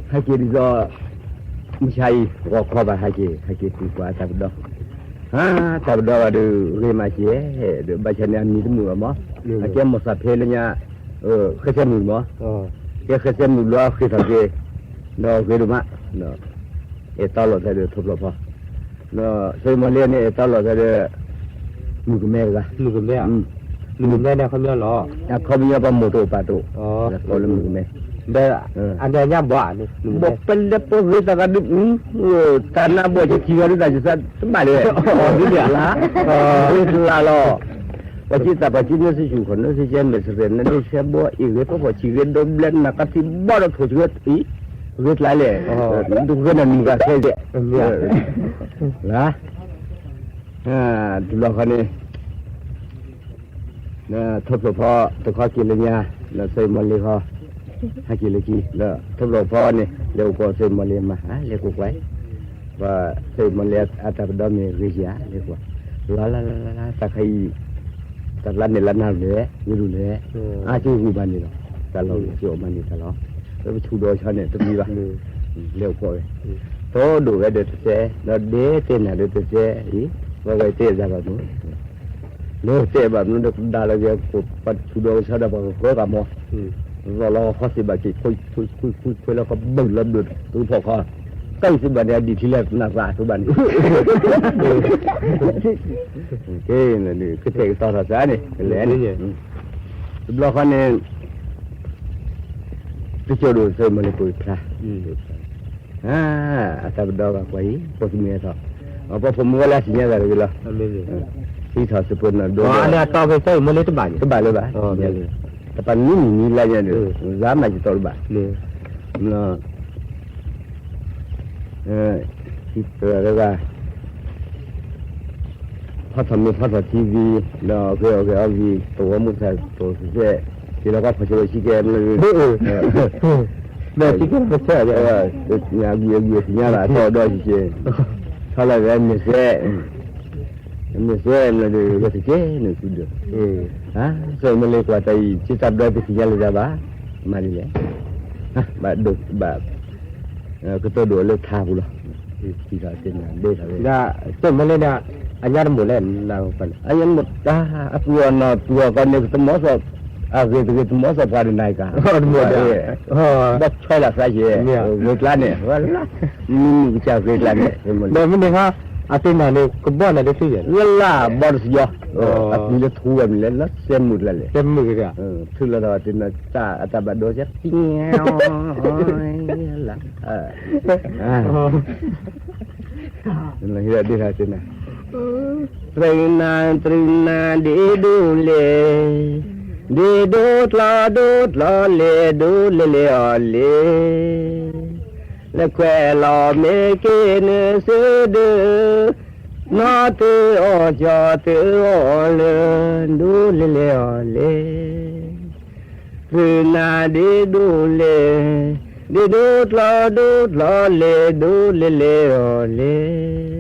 ဖျိးဖီဟဲက့ၤလၢညါ, ဟဲက့ၤဒ်သိး မုၢ်ဆါအံၤ ဂီၤခီဘၣ်ဟဲက့ၤ ဟဲက့ၤကွၢ်ကွၢ်အတၢ်ပဒီ, ဟါ တၢ်ပဒီဘၣ်ဒီး ဂ့ၤမးကဲ, ဒီးဘၣ်ဆၣ်န့ၣ်အမံၤတမုာ်ဘၣ်မး, အကဲမိၢ်သးဖဲလၢညါ ဃဲစဲမုၢ်မး, ကဲဃဲစဲမုၢ်ဘျီဃ့ထီၣ်က့ၤ, ဒီးဂ့ၤဒိၣ်မး, အဲၣ်တီလိာ်သးဒီးထီၣ်ဖျိးဖီ, စီၤအံၤမီၤလ့န့ၣ် အဲၣ်တီလိာ်သးဒီး မုၣ်ကမဲတဂၤ, မုၣ်ကမဲ, မုၣ်ကမဲန့ၣ်အခီပညီလီၤ, အခီပညီပှၤမိၣ်တအိၣ်ပာ်တအိၣ်, ကိးလၢမုၣ်ကမဲ, အန့ၣ်ညါဘီ, ဘီပလဲပဂ့ၤသးဂၤဒုး, တၢ်နါဘီကထံဂၤဒုးတၢ်ယသးတဘၣ်လၢၤ, ဂ့ၤသးလီၤ, ပှၤကံသးပှၤကံနၢစ့ၣ်ဆူၣ်ခီၣ် နၢစ့ၣ်ကဲမဲာ်စရဲၣ် နၢစ့ၣ်ဆဲဘီအ့ၣ်ဂ့ၤဖီဖီၣ်ဆံးဂ့ၤဒီဘျဲနၤကထံဘီဒီးထိၣ်ဆံးဂ့ၤ, ဂ့ၤကျါလဲၣ်, ဒုးဂ့ၤနၤမုၣ်ဂၤခဲကဲ, လၢ တဘျီဃီန့ၣ် ထီၣ်ဖျိးဖီတခီက့ၤလၢညါ, ဒီးစီၤအံၤမီၤလ့ခီ, ဟဲက့ၤလၢခံ, ဒီးထီၣ်ဖျိးဖီန့ၣ် လဲၤအိၣ်ကွၢ်စီၤအံၤမီၤလ့မး, လဲၤကွၢ်ကွၢ်, ပှၤစီၤအံၤမီၤလ့အတၢ်ပဒီမ့ၢ်ဂ့ၤဧါ, လဲၤကွၢ်, လၢလၢလၢလၢ တၢ်ခါအံၤ တၢ်လါမဲာ်လါနါလဲၣ်, ဂ့ၤဒိၣ်လဲၣ်, အါက့ၤဂုာ်ဘၣ်န့ၣ်လီၤ, တၢ်လီၢ်ဂ့ၤကအိၣ်မးန့ၣ်တၢ်လီၤ, ပဆူၣ်ဒီးဆီန့ၣ် တမံၤဘၣ်, လဲၤအိၣ်ကွၢ်ဝဲ, တိၢ်ဒိၣ်ဝဲဒီးတစဲး, ဒီးဒ့တဲနၤဒီးတစဲးအံၤ, ဝဲဝဲတဲအသးဘၣ်မုၢ် လၢတဲဘၣ်မနုၤဒီးကဒါလီၤက့ၤ ပှၤဆူၣ်ဒီးကဆီဒီးပှၤကဃၢကမီၤ, လီၤလီၤခီသ့ၣ်ဘၣ်က့ၤ ခွ့ခွ့ခွ့ခွ့လီၤကဘုၣ်လီၤဘုၣ် သုဖီၣ်ခီ, ကၢ်အံၤသ့ၣ်ဘၣ်န့ၣ် အဒံၣ်ထံလၢနသးသုဘၣ်န့ၣ်, ကဲ, ကထဲကသီထီၣ်သးန့ၣ် ကလဲၤန့ၣ်, တဘျီဃီန့ၣ် တကၠိၣ်ဒိၣ်စီၤအံၤမီၤလ့ပှ့ၤဖျါ, အတၢ်ပဒီဘၣ်ကွၢ်အံၤ ပိာ်သမုၣ်ဟဲထီၣ်, ပှၤဖိမုၣ်ဝဲလၢအသ့ၣ်ညါသးတဂ့ၤလီၤ, သံထီၣ်စ့ၢ်ပှဲၤနီၢ်ဒိၣ်, တဘၣ်လၢၤဘၣ်, တပာ်နွံနံၣ်နွံလါညါဒီး လါမးယတီၢ်တဘၣ်, တဂၤ ဖီထီၣ်မ့ၤဖီထီၣ်ထံဝံၤ, ဒီးဂဲၤအီၣ်ဂဲၤအီဝံၤ သဝီမုၢ်သၣ်တိၢ်စဲး, ယလီၤကီၢ်ဖီၣ်ဆိဝဲဆံကဲမ့ၢ်, မ့ၢ်ဆံကဲမ့ၢ်ဆဲး, အဂုၤအဂုၤအသ့ၣ်ညါဘၣ် အတီၢ်ဒီးဆံကဲ, ထီၣ်လီၤဝဲမ့ၢ်စဲး, မ့ၢ်စဲးမ့ၢ်ဒီး ဝဲတကဲန့ၣ်ဆူဒီး, စီၤအံၤမီၤလ့ကွၢ်တၢ်အံၤ က့တၢ်ဘျီတသ့ၣ်ညါလၢၤတၢ်ဘၣ်, မၤဒ်လဲၣ်, ဘၣ်ဒိဘၣ် ကတိၤဒိၣ်လၢထါပူၤလီၤ, ထံထီၣ်တ့ၢ်နၤဒ့ထီၣ်ဝဲ, စီၤအံၤမီၤလ့န့ၣ် အညါတမိၢ်လဲၣ်, အညါတမိၢ်တၢ် အပူၤအီၤနီၢ်ပူၤအီၤကီးန့ၣ် တမီၤစီၤ, အဂ့ၤတဂ့ၤတမီၤစီၤပှၤတနၤကၤ, တမီၤ, ဘီဆွဲလၢသးယဲ, ဂ့ၤကျါန့ၣ်, မုၢ်မုၢ်ကစၢ်ဂ့ၤကျါန့ၣ်, ဒီးမ့ၢ်န့ၣ်ဟီ အတ့ၢ်နၤန့ၣ် ကဘီနၤဒ်သိးယဲ, လၢလၢဘီတစယီ, အပူၤလၢထူဝဲမ့ၢ်လဲၣ် လၢစဲမုၢ်ကျါလဲၣ်, စဲမုၢ်ကဒၣ်, ထုးလီၤဒီးတ့ၢ်နၤ တၢ်အတၢ်ဘၣ်ဒိစဲး, ဟ့ၣ်ဒၣ်ဒ့ထါတ့ၢ်နၤ, တြံနၤတြံနၤဒ့ဒိၣ်လဲၣ်, ဒ့ဒိၣ်ကျီဒိၣ်ကျီလဲၣ်ဒိၣ်လဲၣ်လဲၣ်အီၤလဲၣ်, လဲၤခွဲးလီၤမ့ၢ်က့ၤနစုဒုး နီၢ်သုအီၣ်ကၠီသုအီၣ်လၢ ဒိၣ်လဲၣ်လဲၣ်အီၤလဲၣ်, သုနၤဒ့ဒိၣ်လဲၣ်, ဒ့ဒိၣ်ကျီဒိၣ်ကျီလဲၣ် ဒိၣ်လဲၣ်လဲၣ်အီၤလဲၣ်,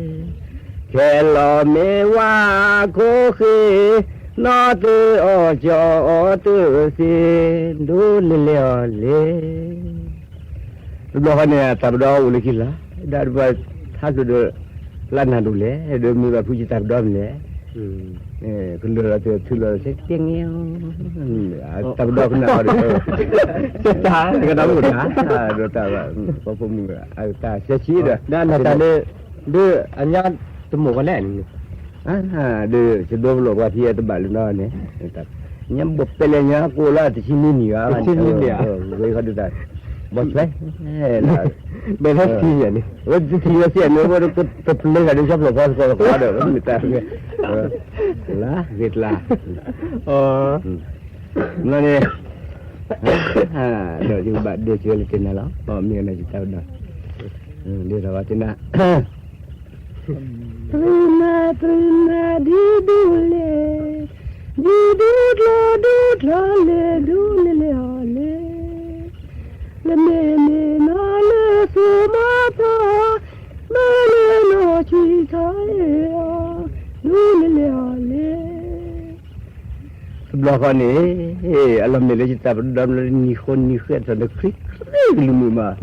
ခဲလီၤမ့ၢ်ဝါခိၣ်ဃ့, နီၢ်သုအီၣ်ကၠီအီၣ်သုစ့, ဒိၣ်လဲၣ်လဲၣ်အီၤလဲၣ်. တဘျီဃီန့ၣ် တၢ်ပဒီအိၣ်လၢခံလီၤ, ဒၣ်တဘၣ်ထါကျိၤဒီး လၢနၤဒိၣ်လဲၣ်, ဒီးမ့ၢ်ဘၣ်ဖုကတၢ်ပဒီမနုၤလဲၣ်, ကလၢာ်လီၤတထုးလီၤတသ့, တၢ်ပဒီကနၣ်အီၤဒီး တၢ်ကဒီးအိၣ်တၢ်, ဒီးတၢ်ဘၣ် ပှၤဖိမုၣ်အတၢ်စဲဆံဒီး ဒ်နတၢ်လၢ ဒ်အညါတမိၣ်ဝဲလဲၣ်န့ၣ် ဒ်ယဒိပလိာ်ပှၤဖံးအတဘၣ်လၢၤနီန့ၣ်, ညါဘိးပဲလဲၣ်ညါကိးလၢတဆံနွံနံၣ်ဧါ, တဆံနွံနံၣ်ဧါ, ဝဲဃီဒုးတၢ် ဘီဆွဲ, ဘဲလၢထံန့ၣ်, ဝဲတထံၣ်ဝဲစဲးန့ၣ် ဝဲတထံၣ်ဝဲစဲးန့ၣ်ဝဲတပျဲဂၤဒ်ဆီဖျိးဖီသကိးသကိးဒီး ဝဲမ့ၢ်တၢ်, လါဂ့ၤတလါ, န့ၣ် ဒီးယကဘၣ်ဒိးစံးဝဲလၢတ့ၢ်နၤလီၤ, မ့ၢ်အနၢ်ယတၢ်ဒီး, ဒ်သိးဝဲတ့ၢ်နၤ တရံးနၤ တရံးနၤ ဒ့ဒိၣ်လဲၣ်, ဒ့ဒိၣ်ကျီဒိၣ်ကျီလဲၣ် ဒိၣ်လဲၣ်လဲၣ်အီၤလဲၣ်, လၢမ့ၢ်မ့ၢ်နီၢ်လၢစိၤမၤတီၢ်, မ့ၢ်လၢနီၢ်ဆံးထီၣ်အီၤ, ဒိၣ်လဲၣ်လဲၣ်အီၤလဲၣ်. တဘျီဃီန့ၣ် အလီၢ်မ့ၢ်လၢယတၢ်ပဒီမနုၤလၢနံၣ်ဃိနံၣ်ဃဲထီၣ်န့ၣ် ခရံာ်ခရံာ်ကလုၢ်မုာ်မး,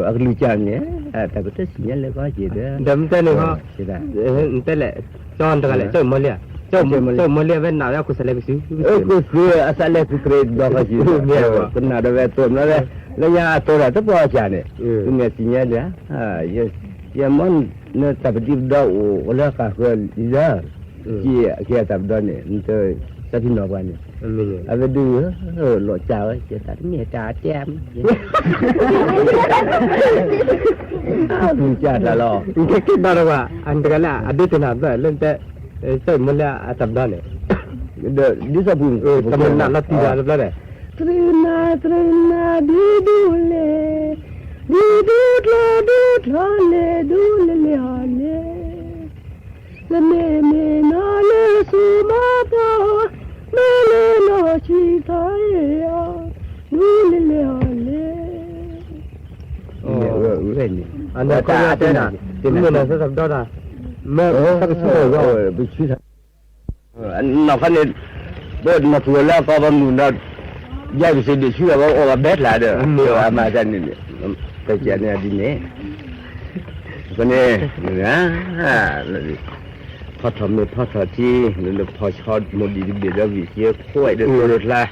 အကလုၢ်ကၢ်န့ၣ် တၢ်ကတၢၢ်စံၣ်ညါလဲၤကီက့ၤဒီး, ဒီးမ့ၢ်တဲန့ၣ်ဃီ, တဲလဲၣ်, ကၠီတဂၤလဲၣ်, ကၠီမီလံဧါ, ကၠီမီလံဧါ ဝဲနးဝဲအခိၣ်စးလဲၤကစု, ကစုအစးလဲၤကကြ့းတဘျီဃီက့ၤ, ကနၣ်ဒီးဝဲအသိးမနုၤလဲၣ်, လၢညါအသိးတၢ်တပီၢ်အစၢ်န့ၣ်, ကမ့ၢ်စံၣ်ညါလဲၤ, ယမ့ၢ် နတၢ်ပဒံပဒီအိၣ်လၢကဃၢၤလံလၢ, က့ၤအက့ၤအတၢ်ပဒီန့ၣ် နတၢ်သးထံနီၤပှၤန့ၣ်, အဝဲဒုး လီၤစၢ်ဝဲ ကဲသးတမ့ၢ်တၢ်တဲမ့ၢ်, မ့ၢ်စၢ်တၢ်လီၤ, ကဲက့ၤဒီးတဝဲ, အတဂၤလၢအဒိတနၢ်ဘၣ်လၢနတဲ, ကၠီမီလံအတၢ်ပဒီန့ၣ်, ဒီးဒ်သိးပူၤ, တမ့ၢ်နၢ်လီၤတံၢ်လီၤတဘျီဒီး, တရံးနၤ တရံးနၤ ဒ့ဒိၣ်လဲၣ်, ဒ့ဒိၣ်ကျီဒိၣ်ကျီလဲၣ် ဒိၣ်လဲၣ်လဲၣ်အီၤလဲၣ်, လၢမ့ၢ်မ့ၢ်နီၢ်လၢစိၤမၤတီၢ်, မ့ၢ်လၢနီၢ်ဆံးထီၣ်အီၤ, ဒိၣ်လဲၣ်လဲၣ်အီၤလဲၣ်. န့ၣ်, အန့ၣ်ခီယတဲနၤ, မ့ၢ်နၤသတးဒီး, မ့ၢ်သကဆူၣ်ထီၣ်ယီၤ, ပဆူၣ်ထီၣ် နီၢ်ခီန့ၣ်, ပနီၢ်သူၣ်လၢအကီၢ်ပမုၢ်ဒီး, ယၤကစ့ဒ့ၣ်ဆူၣ်အဘၣ်အိၣ်ဘၣ်ဘဲဖျါဒီး, အမၤတၢ်န့ၣ်န့ၣ်, ပကန့ၣ်ဒ်န့ၣ်, ဖဲန့ၣ်, ဖီထီၣ်မ့ၢ်ဖီထီၣ်ထံ, လၢဖီဆီမိၢ်ဒံးတဘ့ၣ်ဒီးဝံၣ်စ့ခိၣ်ဝဲဒီးတိၢ်ဒီးကျါ,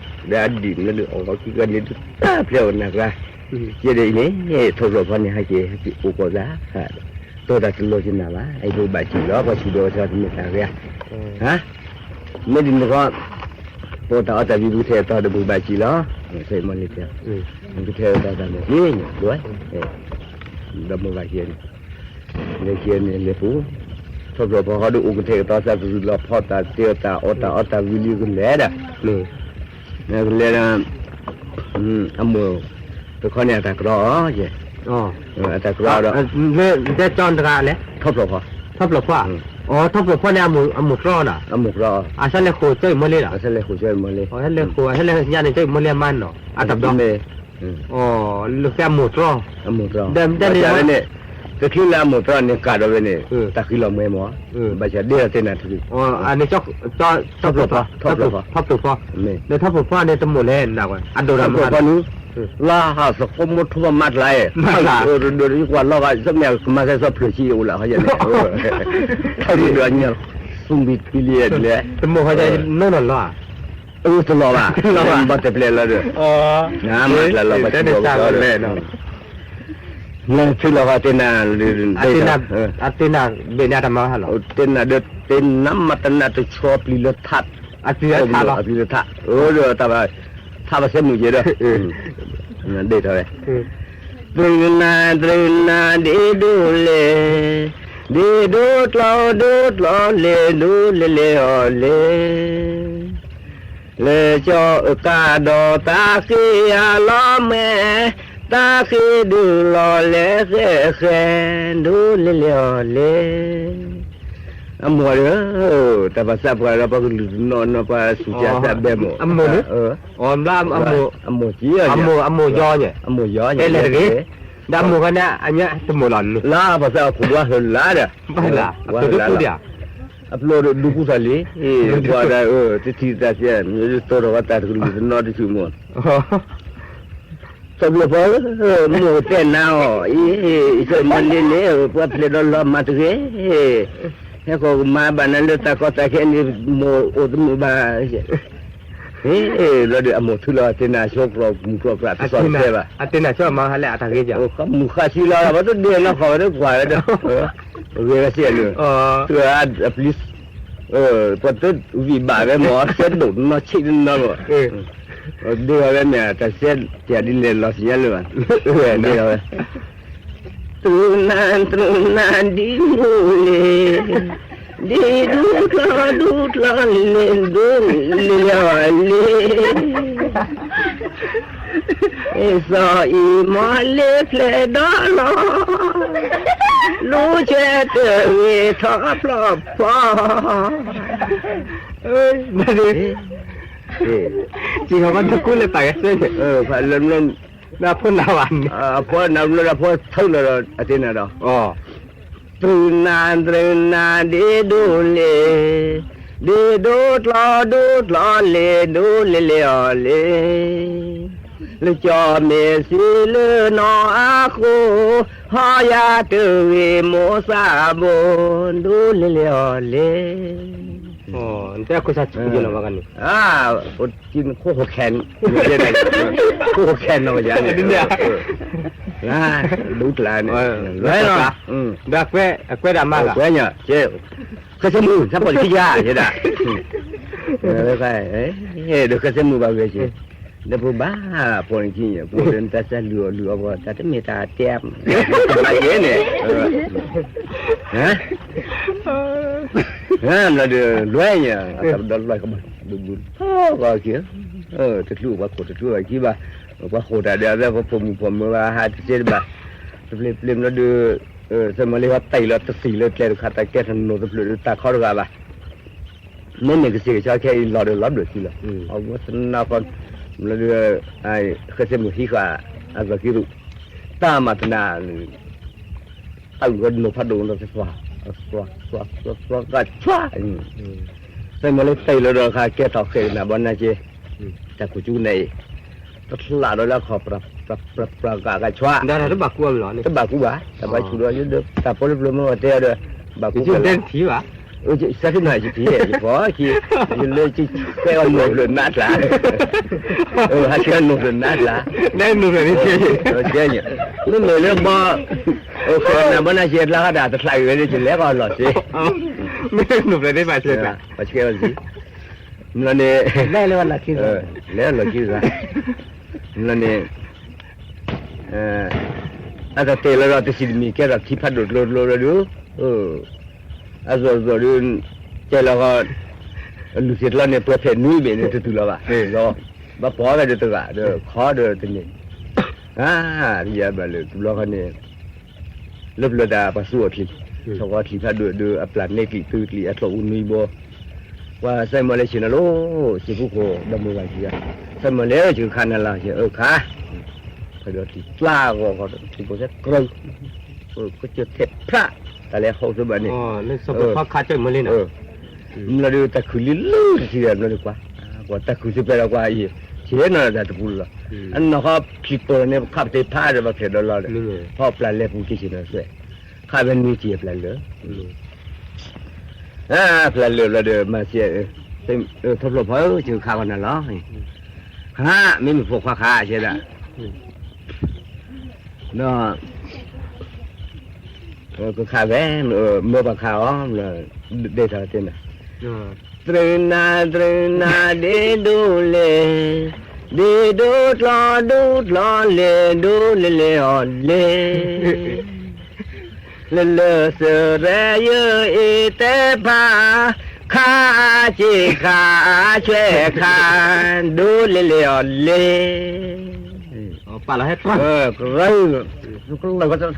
ဒီးအဒံၣ်လၢအီၣ်ကီၢ်ခံကန့ၣ်တၢ်ဖျဲးအီၣ်နၢ်ကျါ, ယဲဒၣ်အံၤန့ၣ်, ထိၣ်ဖျိးဖီန့ၣ် ဟဲက့ၤဟဲက့ၤအိၣ်ကီးသး, တိၢ်တၢ်တလိၤကနၣ်ဘၣ်, အံၤပကဘၣ်စံၣ်လီၤ ပှၤဆူၣ်ဒီးဝဲတမ့ၢ်တၢ်ဂ့ၤဧါ မ့ၢ်ဒ်န့ၣ်ဃီ, ပအိၣ်တၢ်အီၣ်တၢ်ဝံၤ ပကထဲးအသီဒီးပကဘၣ်စံၣ်လီၤ, မ့ၢ်လံ, ပကထဲးအသီတၢ်န့ၣ်, ဒီးမိၢ်ဘၣ်က့ၤန့ၣ်, လဲၤက့ၤန့ၣ်လဲၤပူၤ, ထီၣ်ဖျိးဖီဃီဒီးအိၣ်ကထဲးအသီသးကရူၢ်လီၤဖီတၢ်တ့ၢ်တၢ်အီၣ်တၢ်အီတၢ်ဝံၤလံကလဲၤဒီး, ကလဲၤဒီး အမိၢ်, တခီန့ၣ်အတၢ်ကြီ, အတၢ်ကြီဒီး, လၢတဲကၠီတဂၤလဲၣ်, ထီၣ်ဖျိးဖီ, ထီၣ်ဖျိးဖီ, အထီၣ်ဖျိးဖီန့ၣ်အမိၢ်ကြီဒီး, အမိၢ်ကြီ, အဆၢလဲၤဃိးကၠီအံၤမီလ့ဒီး, အဆၢလဲၤဃိးအဆၢလဲၤညါန့ၣ် ကၠီအံၤမီလ့အမါနီၤ အတၢ်ကြီ လၢဃဲအမိၢ်ကြီ, ဒီးမ့ၢ်တဲန့ၣ်န့ၣ်, တချုးလၢအမိၢ်ကြီန့ၣ် ကးဒီးဝဲန့ၣ်, တၢ်ဃံလီၤမွဲမီၢ်, ဘၣ်ဆၣ်ဒ့ၣ်ဒီးတဲနၤထူ, အန့ၣ်, ထီၣ်ဖျိးဖီ, ထီၣ်ဖျိးဖီ, ဒီးထီၣ်ဖျိးဖီန့ၣ် တမိၢ်လဲၣ်နၤဝဲ, အဒိၣ်ဒီးမၤ, လါဟးသဃိမိၢ်ထိၣ်မးမးတလါ, ဒိၣ်ဒီးကွၢ်လီၤဂာ် ဆၢမ့ၢ်ကမၤသဲစီဖျၢၣ်ဆံးအိၣ်လၢဟီယဲၢ်န့ၣ်, ထီၣ်ဒိၣ်ဒီးအညါ, သူၣ်ဘံၣ်ပံလံလဲၣ်, တမိၢ်ဟီယဲၢ်နီၢ်နီၢ်လီၤ အတလီၤဘၣ်, ဘၣ်တဲပျဲလီၤဒီး, နမၤတလီၤဘၣ်တဲပျဲလီၤ, နထံလီၤဃီတဲနၤ, အတဲနၤ, ဘ့ၣ်နၤတမၤဟါလီၤ, တဲနၤဒီးတဲနၤမၤတနၤတဆီပျံၤလၢထး, အပျံၤလၢထးလီၤ, အပျံၤလၢထး, ဒီးတၢ်ဘၣ်, ထးဘၣ်စဲမုၢ်ကဲဒီး, ဒ့ၣ်ထီၣ်ဝဲ တရံးနၤ တရံးနၤ ဒ့ၣ်ဒိၣ်လဲၣ်, ဒ့ၣ်ဒိၣ်ကျီဒိၣ်ကျီလဲၣ် ဒိၣ်လဲၣ်လဲၣ်အီၤလဲၣ်, လၢကၠီအကးဒီးတၢ်ဃ့အလီၤမဲာ်, တၢ်ဃ့ဒုးလီၤလဲၣ်ဃဲဃဲ, ဒိၣ်လဲၣ်လဲၣ်အီၤလဲၣ်. အမိၢ်ဒီး, တၢ်ပာ်စၢ်ပှၤဒီးပှၤကလုာ်တနီၤနီၤ ပှၤစူၢ်က့ၤစၢ်ဘဲမိၢ်, အမိၢ်, အမိၢ်က့, အမိၢ်ယီ, ဒီးအမိၢ်ခီန့ၣ် အညါတမိၢ်လီၤန့ၣ်, လၢပာ်စၢ်အခိၣ်ဝါဟၢလၢဒီး, ဝါဟၢလၢဒီး, အပျိၢ်ဒိၣ်ဒူကူထီၣ်လံ, ပှၤဒီး, တထံၣ်တၢ်စဲး, တိၢ်ထီၣ်ဝဲတၢ်တကလုာ်တနီၤတဆူၣ်မိၢ် စီၤဘျီၣ်ဖီဧၢ, မိၢ်တဲနၤအီၤ, အံၤ, စီၤမီလ့န့ၣ် ပှၤဖျဲးဒီးလီၤမၤတဂ့ၤ, ဟဲဃီကမၤဘၣ်နၤလၢတၢ်ကီတၢ်ခဲန့ၣ် မိၢ်အိၣ်တမုာ်ဘၣ်, ဘျီဒီးအမိၢ်ထုးလီၤအတ့နၤဆိကျိာ်မုၢ်ကျိာ်ကျၢ်တစီၣ်တဲဘၣ်, အတ့နၤဆိမၤဟါလဲၣ်အတၢ်ဂ့ၤကၢ်, မုၢ်ဃၢ်ဆံလီၤ ပှၤတဒ့နီၢ်ဃီဝဲတကွၢ်ဝဲဒီး, ဂ့ၤဝဲစဲးလၢ, သုအပျံၤ ပှၤတဝံၣ်ဘၣ်ဝဲမ့ၢ် ဆဲဒိၣ်နီၢ်ဆံးနီၢ်မ့ၢ်, ဒ့ၣ်ဝဲမ့ၢ် တၢ်ဆဲးတၢ်ဒ်လဲၣ်လီၤစံးညါလၢၤဘၣ်, ဒ့ၣ်ဝဲ, တြူနၤ တြူနၤဒ်ဒိၣ်လ့ၣ်, ဒ်ဒိၣ်ကျီဒိၣ်ကျီလ့ၣ် ဒိၣ်လ့ၣ်လ့ၣ်အီၤလ့ၣ် စီၤအံၤမီလ့ဖျဲးဒီးလီၤ, လူၤဆဲးတဂ့ၤထီၣ်ဖျီၣ်ဖီ, စံးထီၣ်ဘၣ်တကူလၢပာ်ဂဲၤဆၢန့ၣ်, ဖးလၢ အဖိနၤဘၣ်န့ၣ်, အဖိနၤဘျီဒီးအဖိထုးလီၤဒီးအတ့နၤဒီး, တြူနၤ တြူနၤ ဒ်ဒိၣ်လ့ၣ်, ဒ်ဒိၣ်ကျီဒိၣ်ကျီလ့ၣ် ဒိၣ်လ့ၣ်လ့ၣ်အီၤလ့ၣ်, လၢကၠီမ့ၢ်စံးလၢနီၢ်အဃိ, ဟီယၤတဂ့ၤမိၢ်စၢ်ဘိ, ဒိၣ်လ့ၣ်လ့ၣ်အီၤလ့ၣ်, နတဲခိၣ်ဆါဆူၣ်က့ၤနီၤဘၣ်ဂၤန့ၣ်, ခိၣ်ဟိၣ်ခဲ, ခိၣ်ဟိၣ်ခဲနီၤယၤန့ၣ်, ဒူကျါန့ၣ်, ဒီးအကွဲဒၣ်မးလီၤ, ဃဲစဲမုၣ် တၢ်ပိာ်လံခံယၤယဲဒၣ်, ဒီးဃဲစဲမုၣ်ဘၣ်ဂဲၤက့ၤ, ဒီးဖိဘၣ်ပိာ်လံခံန့ၣ် ပအိၣ်ဒီးနတၢ်စၢ်လုၢ်အီၣ်လုၢ်အီပှၤ တၢ်တမ့ၢ်တၢ်တဲ, ဘၣ်ယဲန့ၣ်, ဘျီဒီးလွဲညါ အတၢ်ပဒီလွဲကဘၣ် ဘုဘုထီၣ်ဂီၤက့ၤ, တချုးပှၤခိၣ်တချုးဘၣ်ခံဘၣ်, ပှၤဃိာ်တၢ်ဒီးအဝဲပှၤဖိမုၣ်ဖိမၢဘၣ်ဟးတစဲတဘၣ်, တပျ့ၤပျ့ၤဘျီဒီး, သၢမီၤလ့ဟီတံၢ်လီၤတသံၣ်လၢကျဲတခါ တၢ်ကဲထီၣ်နိာ်တဖျၢၣ်ဒီးတၢ်ခီတဂၤဘၣ် မ့မ့ၢ်ကစ့ၢ်ကဆီခဲအံၤလီၤဒီးလီၤဘျၢၣ်ထံလီၤ, အဝဲသနာ်ကီ, ဘျီဒီး, ဃဲစဲမုၣ်ဟံးဃာ်, အသီခံရူၢ်, တၢ်မၤတနၤ, တၢ်အုၣ်ကနိးဖးဒိၣ်ဒီး သွါ, သွါ, သွါ, သွါ, သွါ, သွါ, သၢမီၤလ့တၢ်အံၤလီၤဒီးခါကဲထီၣ်ဃဲးကနၣ်ဘီနၤက့, တၢ်ခိၣ်ကၠူနၤအံၤ, တချးဒီးလၢအခီၣ် ပြး ပြး ပြး ဂၤဂၤဆွါ, တဘၣ်ကူဘၣ်, တဘၣ်ကူဘၣ်, တၢ်ဘၣ်ဆူၣ်ဒီး တၢ်ပီလၢပျၢၤမ့ၢ်ဝဲတဲအီၤဒီး, ဘၣ်ကူဘၣ်လီၤ, စးထီၣ်နၤယထံၣ်, ယဖီခံ, ယလၢဃဲအီၤနိာ်ဖျၢၣ်နးကျါ, ဟးဆှၢအီၤနိာ်ဖျၢၣ်နးကျါ, မ့မ့ၢ်လၢဘီ, အိၣ်ဃီနၤဘီနၤစ့အကျါဃီဒၣ် တချးဂ့ၤဝဲဒီး ယလဲၤဃီအလီၢ်စ့, မ့ၢ်နိာ်ဖျၢၣ်သ့ၣ်ဘၣ်စ့ကျါ, ပှၤဆှၢအီၤလၢ မ့ၢ်လီၤန့ၣ်, လဲၤလၢလီၢ်ခံဂၤ, မ့ၢ်လီၤန့ၣ်, အတၢ်တဲလီၤဒီးတစံးတမံၤကဲထီၣ်ထံဖးဒိၣ်ကျိကျိလီၤဒုး, အသိးသိးဒုး, ကဲလီၤဃီ, လူၤသ့ၣ်တလီၤန့ၣ် ပှဲၤဖဲးနွံဘ့ၣ်န့ၣ်တတုၤလီၤဘၣ်, ဘၣ်ပိာ်ဝဲဒီးတဂၤဒီးခီဒီးတန့ၢ်, ယဘၣ်လၢတဘျီဃီန့ၣ် လၢပျၢၤတၢ်ပှၤသူအီၤချံ, ထီၣ်ဃီချံဖးဒိၣ်ဒီးအပျၢ်န့ၢ်ကျံးသုကျံးအချီၣ်အူနွံဘိ, ပှၤစဲမီၤလၢဆ့ၣ်နီၤလီၤ, စ့ဖိခိၣ်ဒီးမိၢ်ဂၤခံဂၤ, စဲမီၤလၢယကခးနၤလီၤ, ယအၢခး, ဖဲဒီးချံကျါဂီၤဃီ, ထံဖိစဲကြၢး, ကစၢၢ်ထဲးဖျး, တၢ်လဲၤဟီၣ်သ့ဘၣ်န့ၣ်, မ့ၢ်လီၤဒီးတၢ်ခုၣ်လံလုၢ်တထံၣ်ဒီး မ့ၢ်လၢကွၢ်, ကွၢ်တၢ်ခုၣ်စ့ပဲဒီးကွၢ်အံၤ, ဆ့ၣ်နီၤတၢ်တပူၤလီၤ, အနီၢ်ဃီချံတိၢ်န့ၣ် ခးပတဲဖးဒီးဘၣ်ဖျဲးဒီးလီၤဒီး, ဖီပျၢ်လဲၤပူၤက့ၤဆ့ၣ်နီၤသွဲၣ်, ခးဝဲနွံထံၣ်အပျၢ်လၢာ် အပျၢ်လၢာ်ဘျီဒီးမၤစ့, ထီၣ်ဖျိဖီဧၢ ယကခးဂီၤနၤလီၤ, ဟါ မ့မ့ၢ်ဖိခွါခးယဲဒၣ်, ဒီး, ကခးဝဲ, မၢပှၤခးအီၤ, ဒဲးထီၣ်တဲနၤ, တြူနၤ တြူနၤ ဒ့ဒိၣ်လဲၣ်, ဒ့ဒိၣ်ကျီဒိၣ်ကျီလဲၣ် ဒိၣ်လဲၣ်လဲၣ်အီၤလဲၣ် လၢလၢစရဲယအ့တဲဖး, ခါစ့ခါဆွဲခါ, ဒိၣ်လဲၣ်လဲၣ်အီၤလဲၣ်, ကရၢ,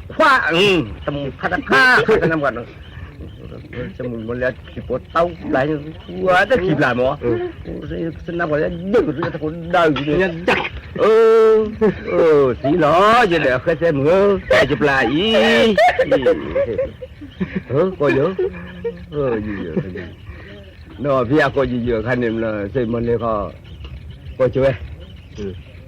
ကရၢ, တမူခါတခါ, ခါတနၢ်ပှၤ, မ့ၢ်လဲၤထံၣ်ပိာ်တၢ်ပျၢ်, ဝဲတထံၣ်ပျၢ်မး, နၢ်ပှၤလၢဒၢၣ်ကတၢၢ်တၢ်ကိးဒၢၣ်, အၢ, သံလီၤ, ယဒီးဃဲသဲမုၣ်ဧၢ, တၢ်ယပျၢ်အံၤ, ကိးယိာ်, ဒီးဖဲအကိးယိာ်ယိာ်အခါန့ၣ် စ့ၢ်မီၤလ့ၤခီ, ကိးကၠိဝဲ,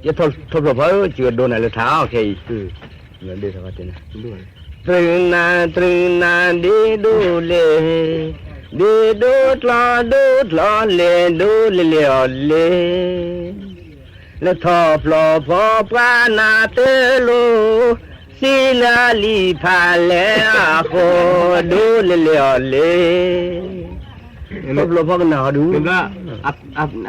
ယထိၣ်ဖျိၣ်ဖီဧၢ, ကၠိဒိနၤလၢထါအီၤခဲအံၤ, တြုနၤ တြုနၤဒ့ဒိၣ်လဲၣ်, ဒ့ဒိၣ်ကျီဒိၣ်ကျီလဲၣ်, ဒိၣ်လဲၣ်လဲၣ်အီၤလဲၣ်, လၢထီၣ်ဖျိးဖီပှၤနၤတလိၤ, စံးလၢလံာ်ဖးလဲၢ်အဃိ, ဒိၣ်လဲၣ်လဲၣ်အီၤလဲၣ်, ထီၣ်ဖျိးဖီကနၣ်ဟီဒုး, အ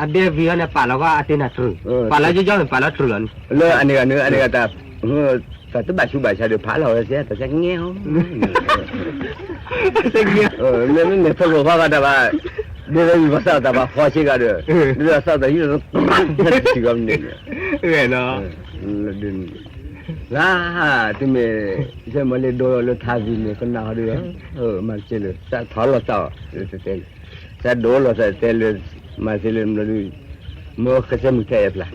ဒဲဝံၤဟီန့ၣ် ပာ်လီၤကီအတ့နၤတြု, ပာ်လီၤယီယီန့ၣ် ပာ်လီၤတြုလီၤန့ၣ်, လၢအန့ၣ်ဂၤန့ၣ် အန့ၣ်ဂၤတၢ် တၢ်တဘၣ်ဆူးဘၣ်ဆါဒီး ဖးလီၤဝဲစဲ တၢ်စဲငဲဟီ, မ့မ့ၢ်ထီၣ်ဖျိးဖီဂၤတၢ်ဘၣ်, ဒ်သိးဝံၤပှၤစးအီၤတၢ်ဘၣ်ဃီဆ့ကၤဒီး, ဒ်သိးစးအီၤတၢ်ဟံးလီၤ, လၢဒ်န့ၣ်လၢ တမ့ၢ် စဲမီၤလ့ၤဒိလၢထါဝံၤန့ၣ် ကနၣ်ဟီဒုး, မၤတက့ၢ်လၢ စးထီၣ်လီၤစးအီၤ, တဲလၢ စးဒိလီၤစးတဲလၢ မၤသ့လၢမၤဒုး, မ့ၢ်ဃဲစဲမုၣ်ထဲအပျၢ်,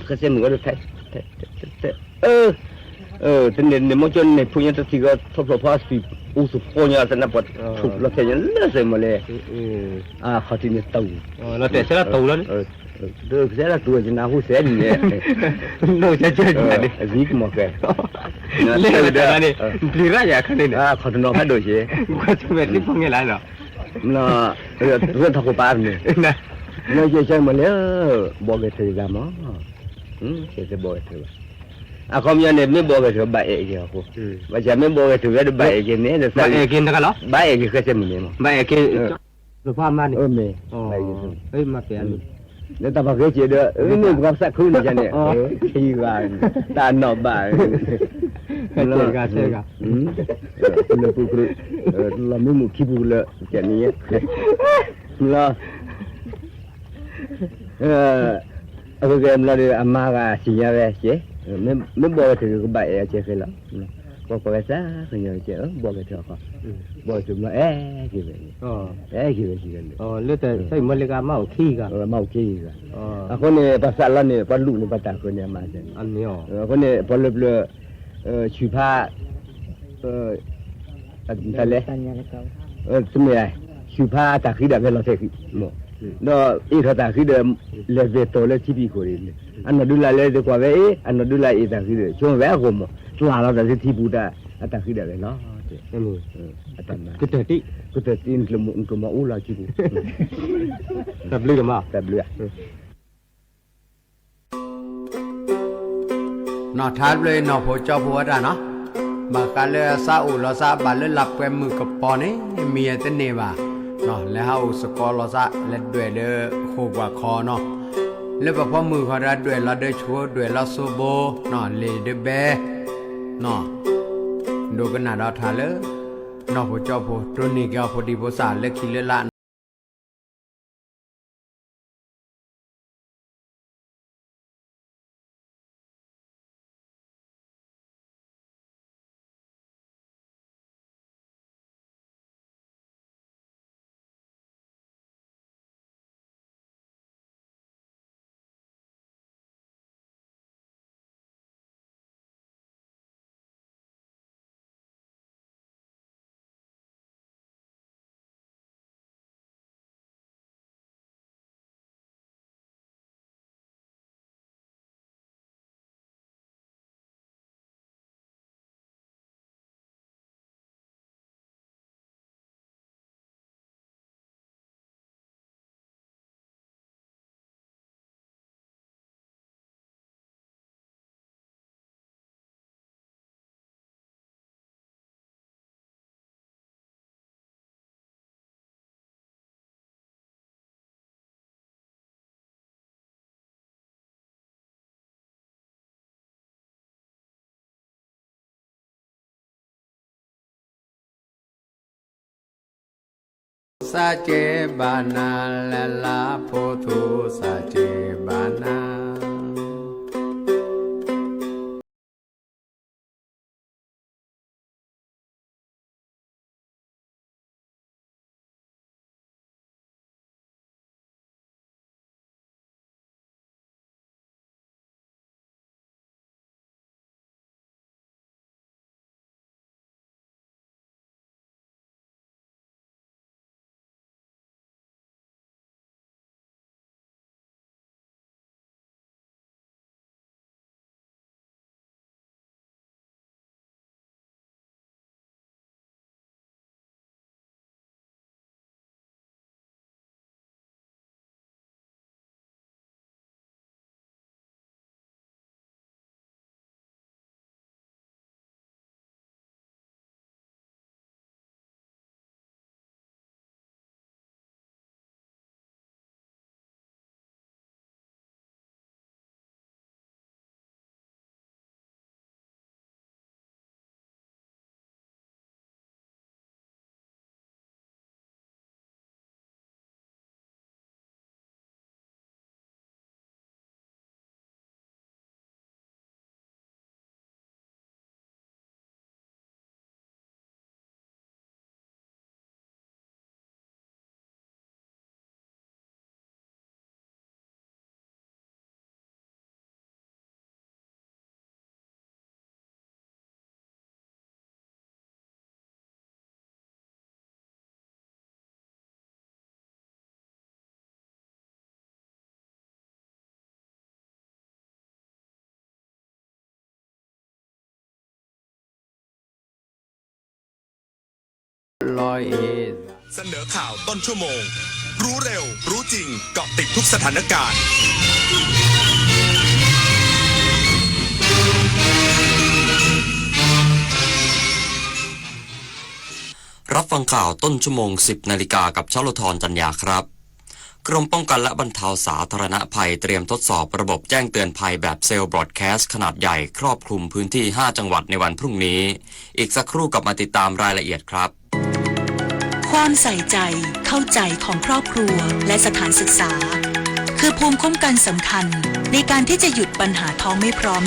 ဃဲစဲမုၣ်ဝဲဒၣ်ထဲ, ထဲ, တန့ၢ်န့ၣ် မိၢ်ကၠိန့ၣ် ဖိညါတထံၣ်ကီ ထီၣ်ဖျိးဖီစံး အူသဖီညါသနၢ်ပှၤ ထူၣ်လီၤထဲညါလၢစဲမီၤလ့ၤ, အခီၣ်ထံးန့ၣ်တဝံၤ, လီၤတဲာ်ဆဲလီၤတူာ်လီၤန့ၣ်, ကစဲလီၤတူာ် ယနၢ်ဟူစဲန့ၣ်, အသံကမီၤဃဲ, လၢတၢ်န့ၣ် ပျံၤရၣ်ယၤခါန့ၣ်န့ၣ်, ခီၣ်တနီၤဖးဒိၣ်က့ၤ, ကွၢ်ဆၢၣ်မဲာ်သံဖီငဲလၢ်နီၤ, ရၢၢ်ထီၣ်ခိၣ်ပၤန့ၣ်, လၢယဲၢ်ဆၢမီၤလ့ၤ, ဘီၣ်ဂဲၤထၢၣ်ယသးမး, ကဲသ့ဘီၣ်ဂဲၤထၢၣ်ဘၣ်, အခီပညီန့ၣ် မ့ၢ်ဘီၣ်ဂဲၤထၢၣ်ဘၣ်အဲၣ်က့ၤအဃိ, ဘၣ်ဆၣ်မ့ၢ်ဘီၣ်ဂဲၤထၢၣ်ဝဲတဘၣ်အဲၣ်က့ၤန့ၣ်, ဘၣ်အဲၣ်က့ၤဃဲစဲမုၣ်န့ၣ်မး, ဘၣ်အဲၣ်က့ၤ, မ့ၢ်, မ့ၢ်, လၢတၢ်ပှၤဂ့ၤက့ၤဒီး မ့ၢ်ပှၤသးခုန့ၣ်န့ၣ်, ခံဂၤ, တၢ်နီၣ်ဘၣ်, ဆဲဂၤ, ဆဲဂၤ, လၢပူၤကရၢ, လီၤမ့ၢ်မုၢ်ခံပူၤလၢ, ကဲန့ၣ်, လီၤ အကကဲမလီၤဒီး အမါဂၤစံၣ်ညါဝဲကဲ, မ့ၢ်ဘီၣ်ဂဲၤထၢၣ်ကဘၣ်အဲၣ်အကဲဃဲလီၤ, ကွၢ်ကွၢ်ဝဲသးကညီၤကဲ, ဘီၣ်ဂဲၤထၢၣ်အခီ, ဘီၣ်ဂဲၤထၢၣ်မလီၤအဲၣ်က့ၤဝဲ, အဲၣ်က့ၤဝဲကဲလၢ, လၢတၢ်ဆၢမီၤလ့ၤကမၣ်အိၣ်ခံဂၤ, မၤအိၣ်ခံဂၤ, အဃိန့ၣ် ပှၤသးလီန့ၣ် ပှၤလူၤန့ၣ် ပှၤတၢ်ဃၢၤန့ၣ်အမၤစဲန့ၣ်, အဃိန့ၣ် ပှၤလၢပျၢၤ, ဆူၣ်ဖး တၢ်လဲၣ်, တမ့ၢ်, ဆူၣ်ဖးတၢ်ဃံဒၣ်ဝဲလီၤထဲးဃံ, ဒီးအ့ၣ်ထီၣ်တၢ်ဃံဒီး လဲၤဝဲတီၤလၢထံဖံးခိၣ်န့ၣ်, အနီၢ်ဒုလၢ်လၢသ့ကွၢ်ဝဲအ့ၣ် အနီၢ်ဒုလၢ်အ့ၣ်တၢ်ဃံဒီး ဆိဝဲအဂီၢ်မး ကျၢ်လီၤတၢ်လၢထံပူၤတၢ်, အတၢ်ဃံဒၣ်ဝဲလီၤ, ကတၢၢ်တံၢ်, ကတၢၢ်တံၢ် နကျၢၤမၤအူလီၤထံပူၤ, တၢ်ဘျုး, တၢ်ဘျုး နီၢ်ထါတဖျၢၣ်အံၤ နီၢ်ဖိကၠီဖိဝဲတၢ်နီၤ, ဘၣ်ဃးလၢအစးအိၣ်လီၤစး ဘၣ်လၢလၢပှဲၤမုၢ်ကပီၤန့ၣ် မံၤအတန့ၢ်ဘၣ်, လဲၤဟးအိၣ်စကီၤလီၤစး လဲၤဒွဲၣ်လၢဃိာ်ပှၢ်ခီနီၤ, လၢပဖီမုၢ်ဃီဒီး ဒွဲၣ်လီၤဒၢဆိ ဒွဲၣ်လီၤစိဘိ, လ့ၣ်ဒၢဘဲ, ဒိကနၣ်ဒီးထါလၢ နီၢ်ဖိကၠီဖိ တိၢ်န့ၢ်က့ၤအီၤဖိဒံဖိသၣ်လၢခံလၢလၢ်နီၤ. เสนอข่าวต้นชั่วโมง รู้เร็ว รู้จริง เกาะติดทุกสถานการณ์ รับฟังข่าวต้นชั่วโมง สิบนาฬิกา กับชโลธร จันยาครับ กรมป้องกันและบรรเทาสาธารณภัยเตรียมทดสอบระบบแจ้งเตือนภัยแบบเซลล์บรอดแคสต์ขนาดใหญ่ครอบคลุมพื้นที่ ห้า จังหวัดในวันพรุ่งนี้ อีกสักครู่กลับมาติดตามรายละเอียดครับ ความใส่ใจ เข้าใจของครอบครัว และสถานศึกษา คือภูมิคุ้มกันสำคัญ ในการที่จะหยุดปัญหาท้องไม่พร้อม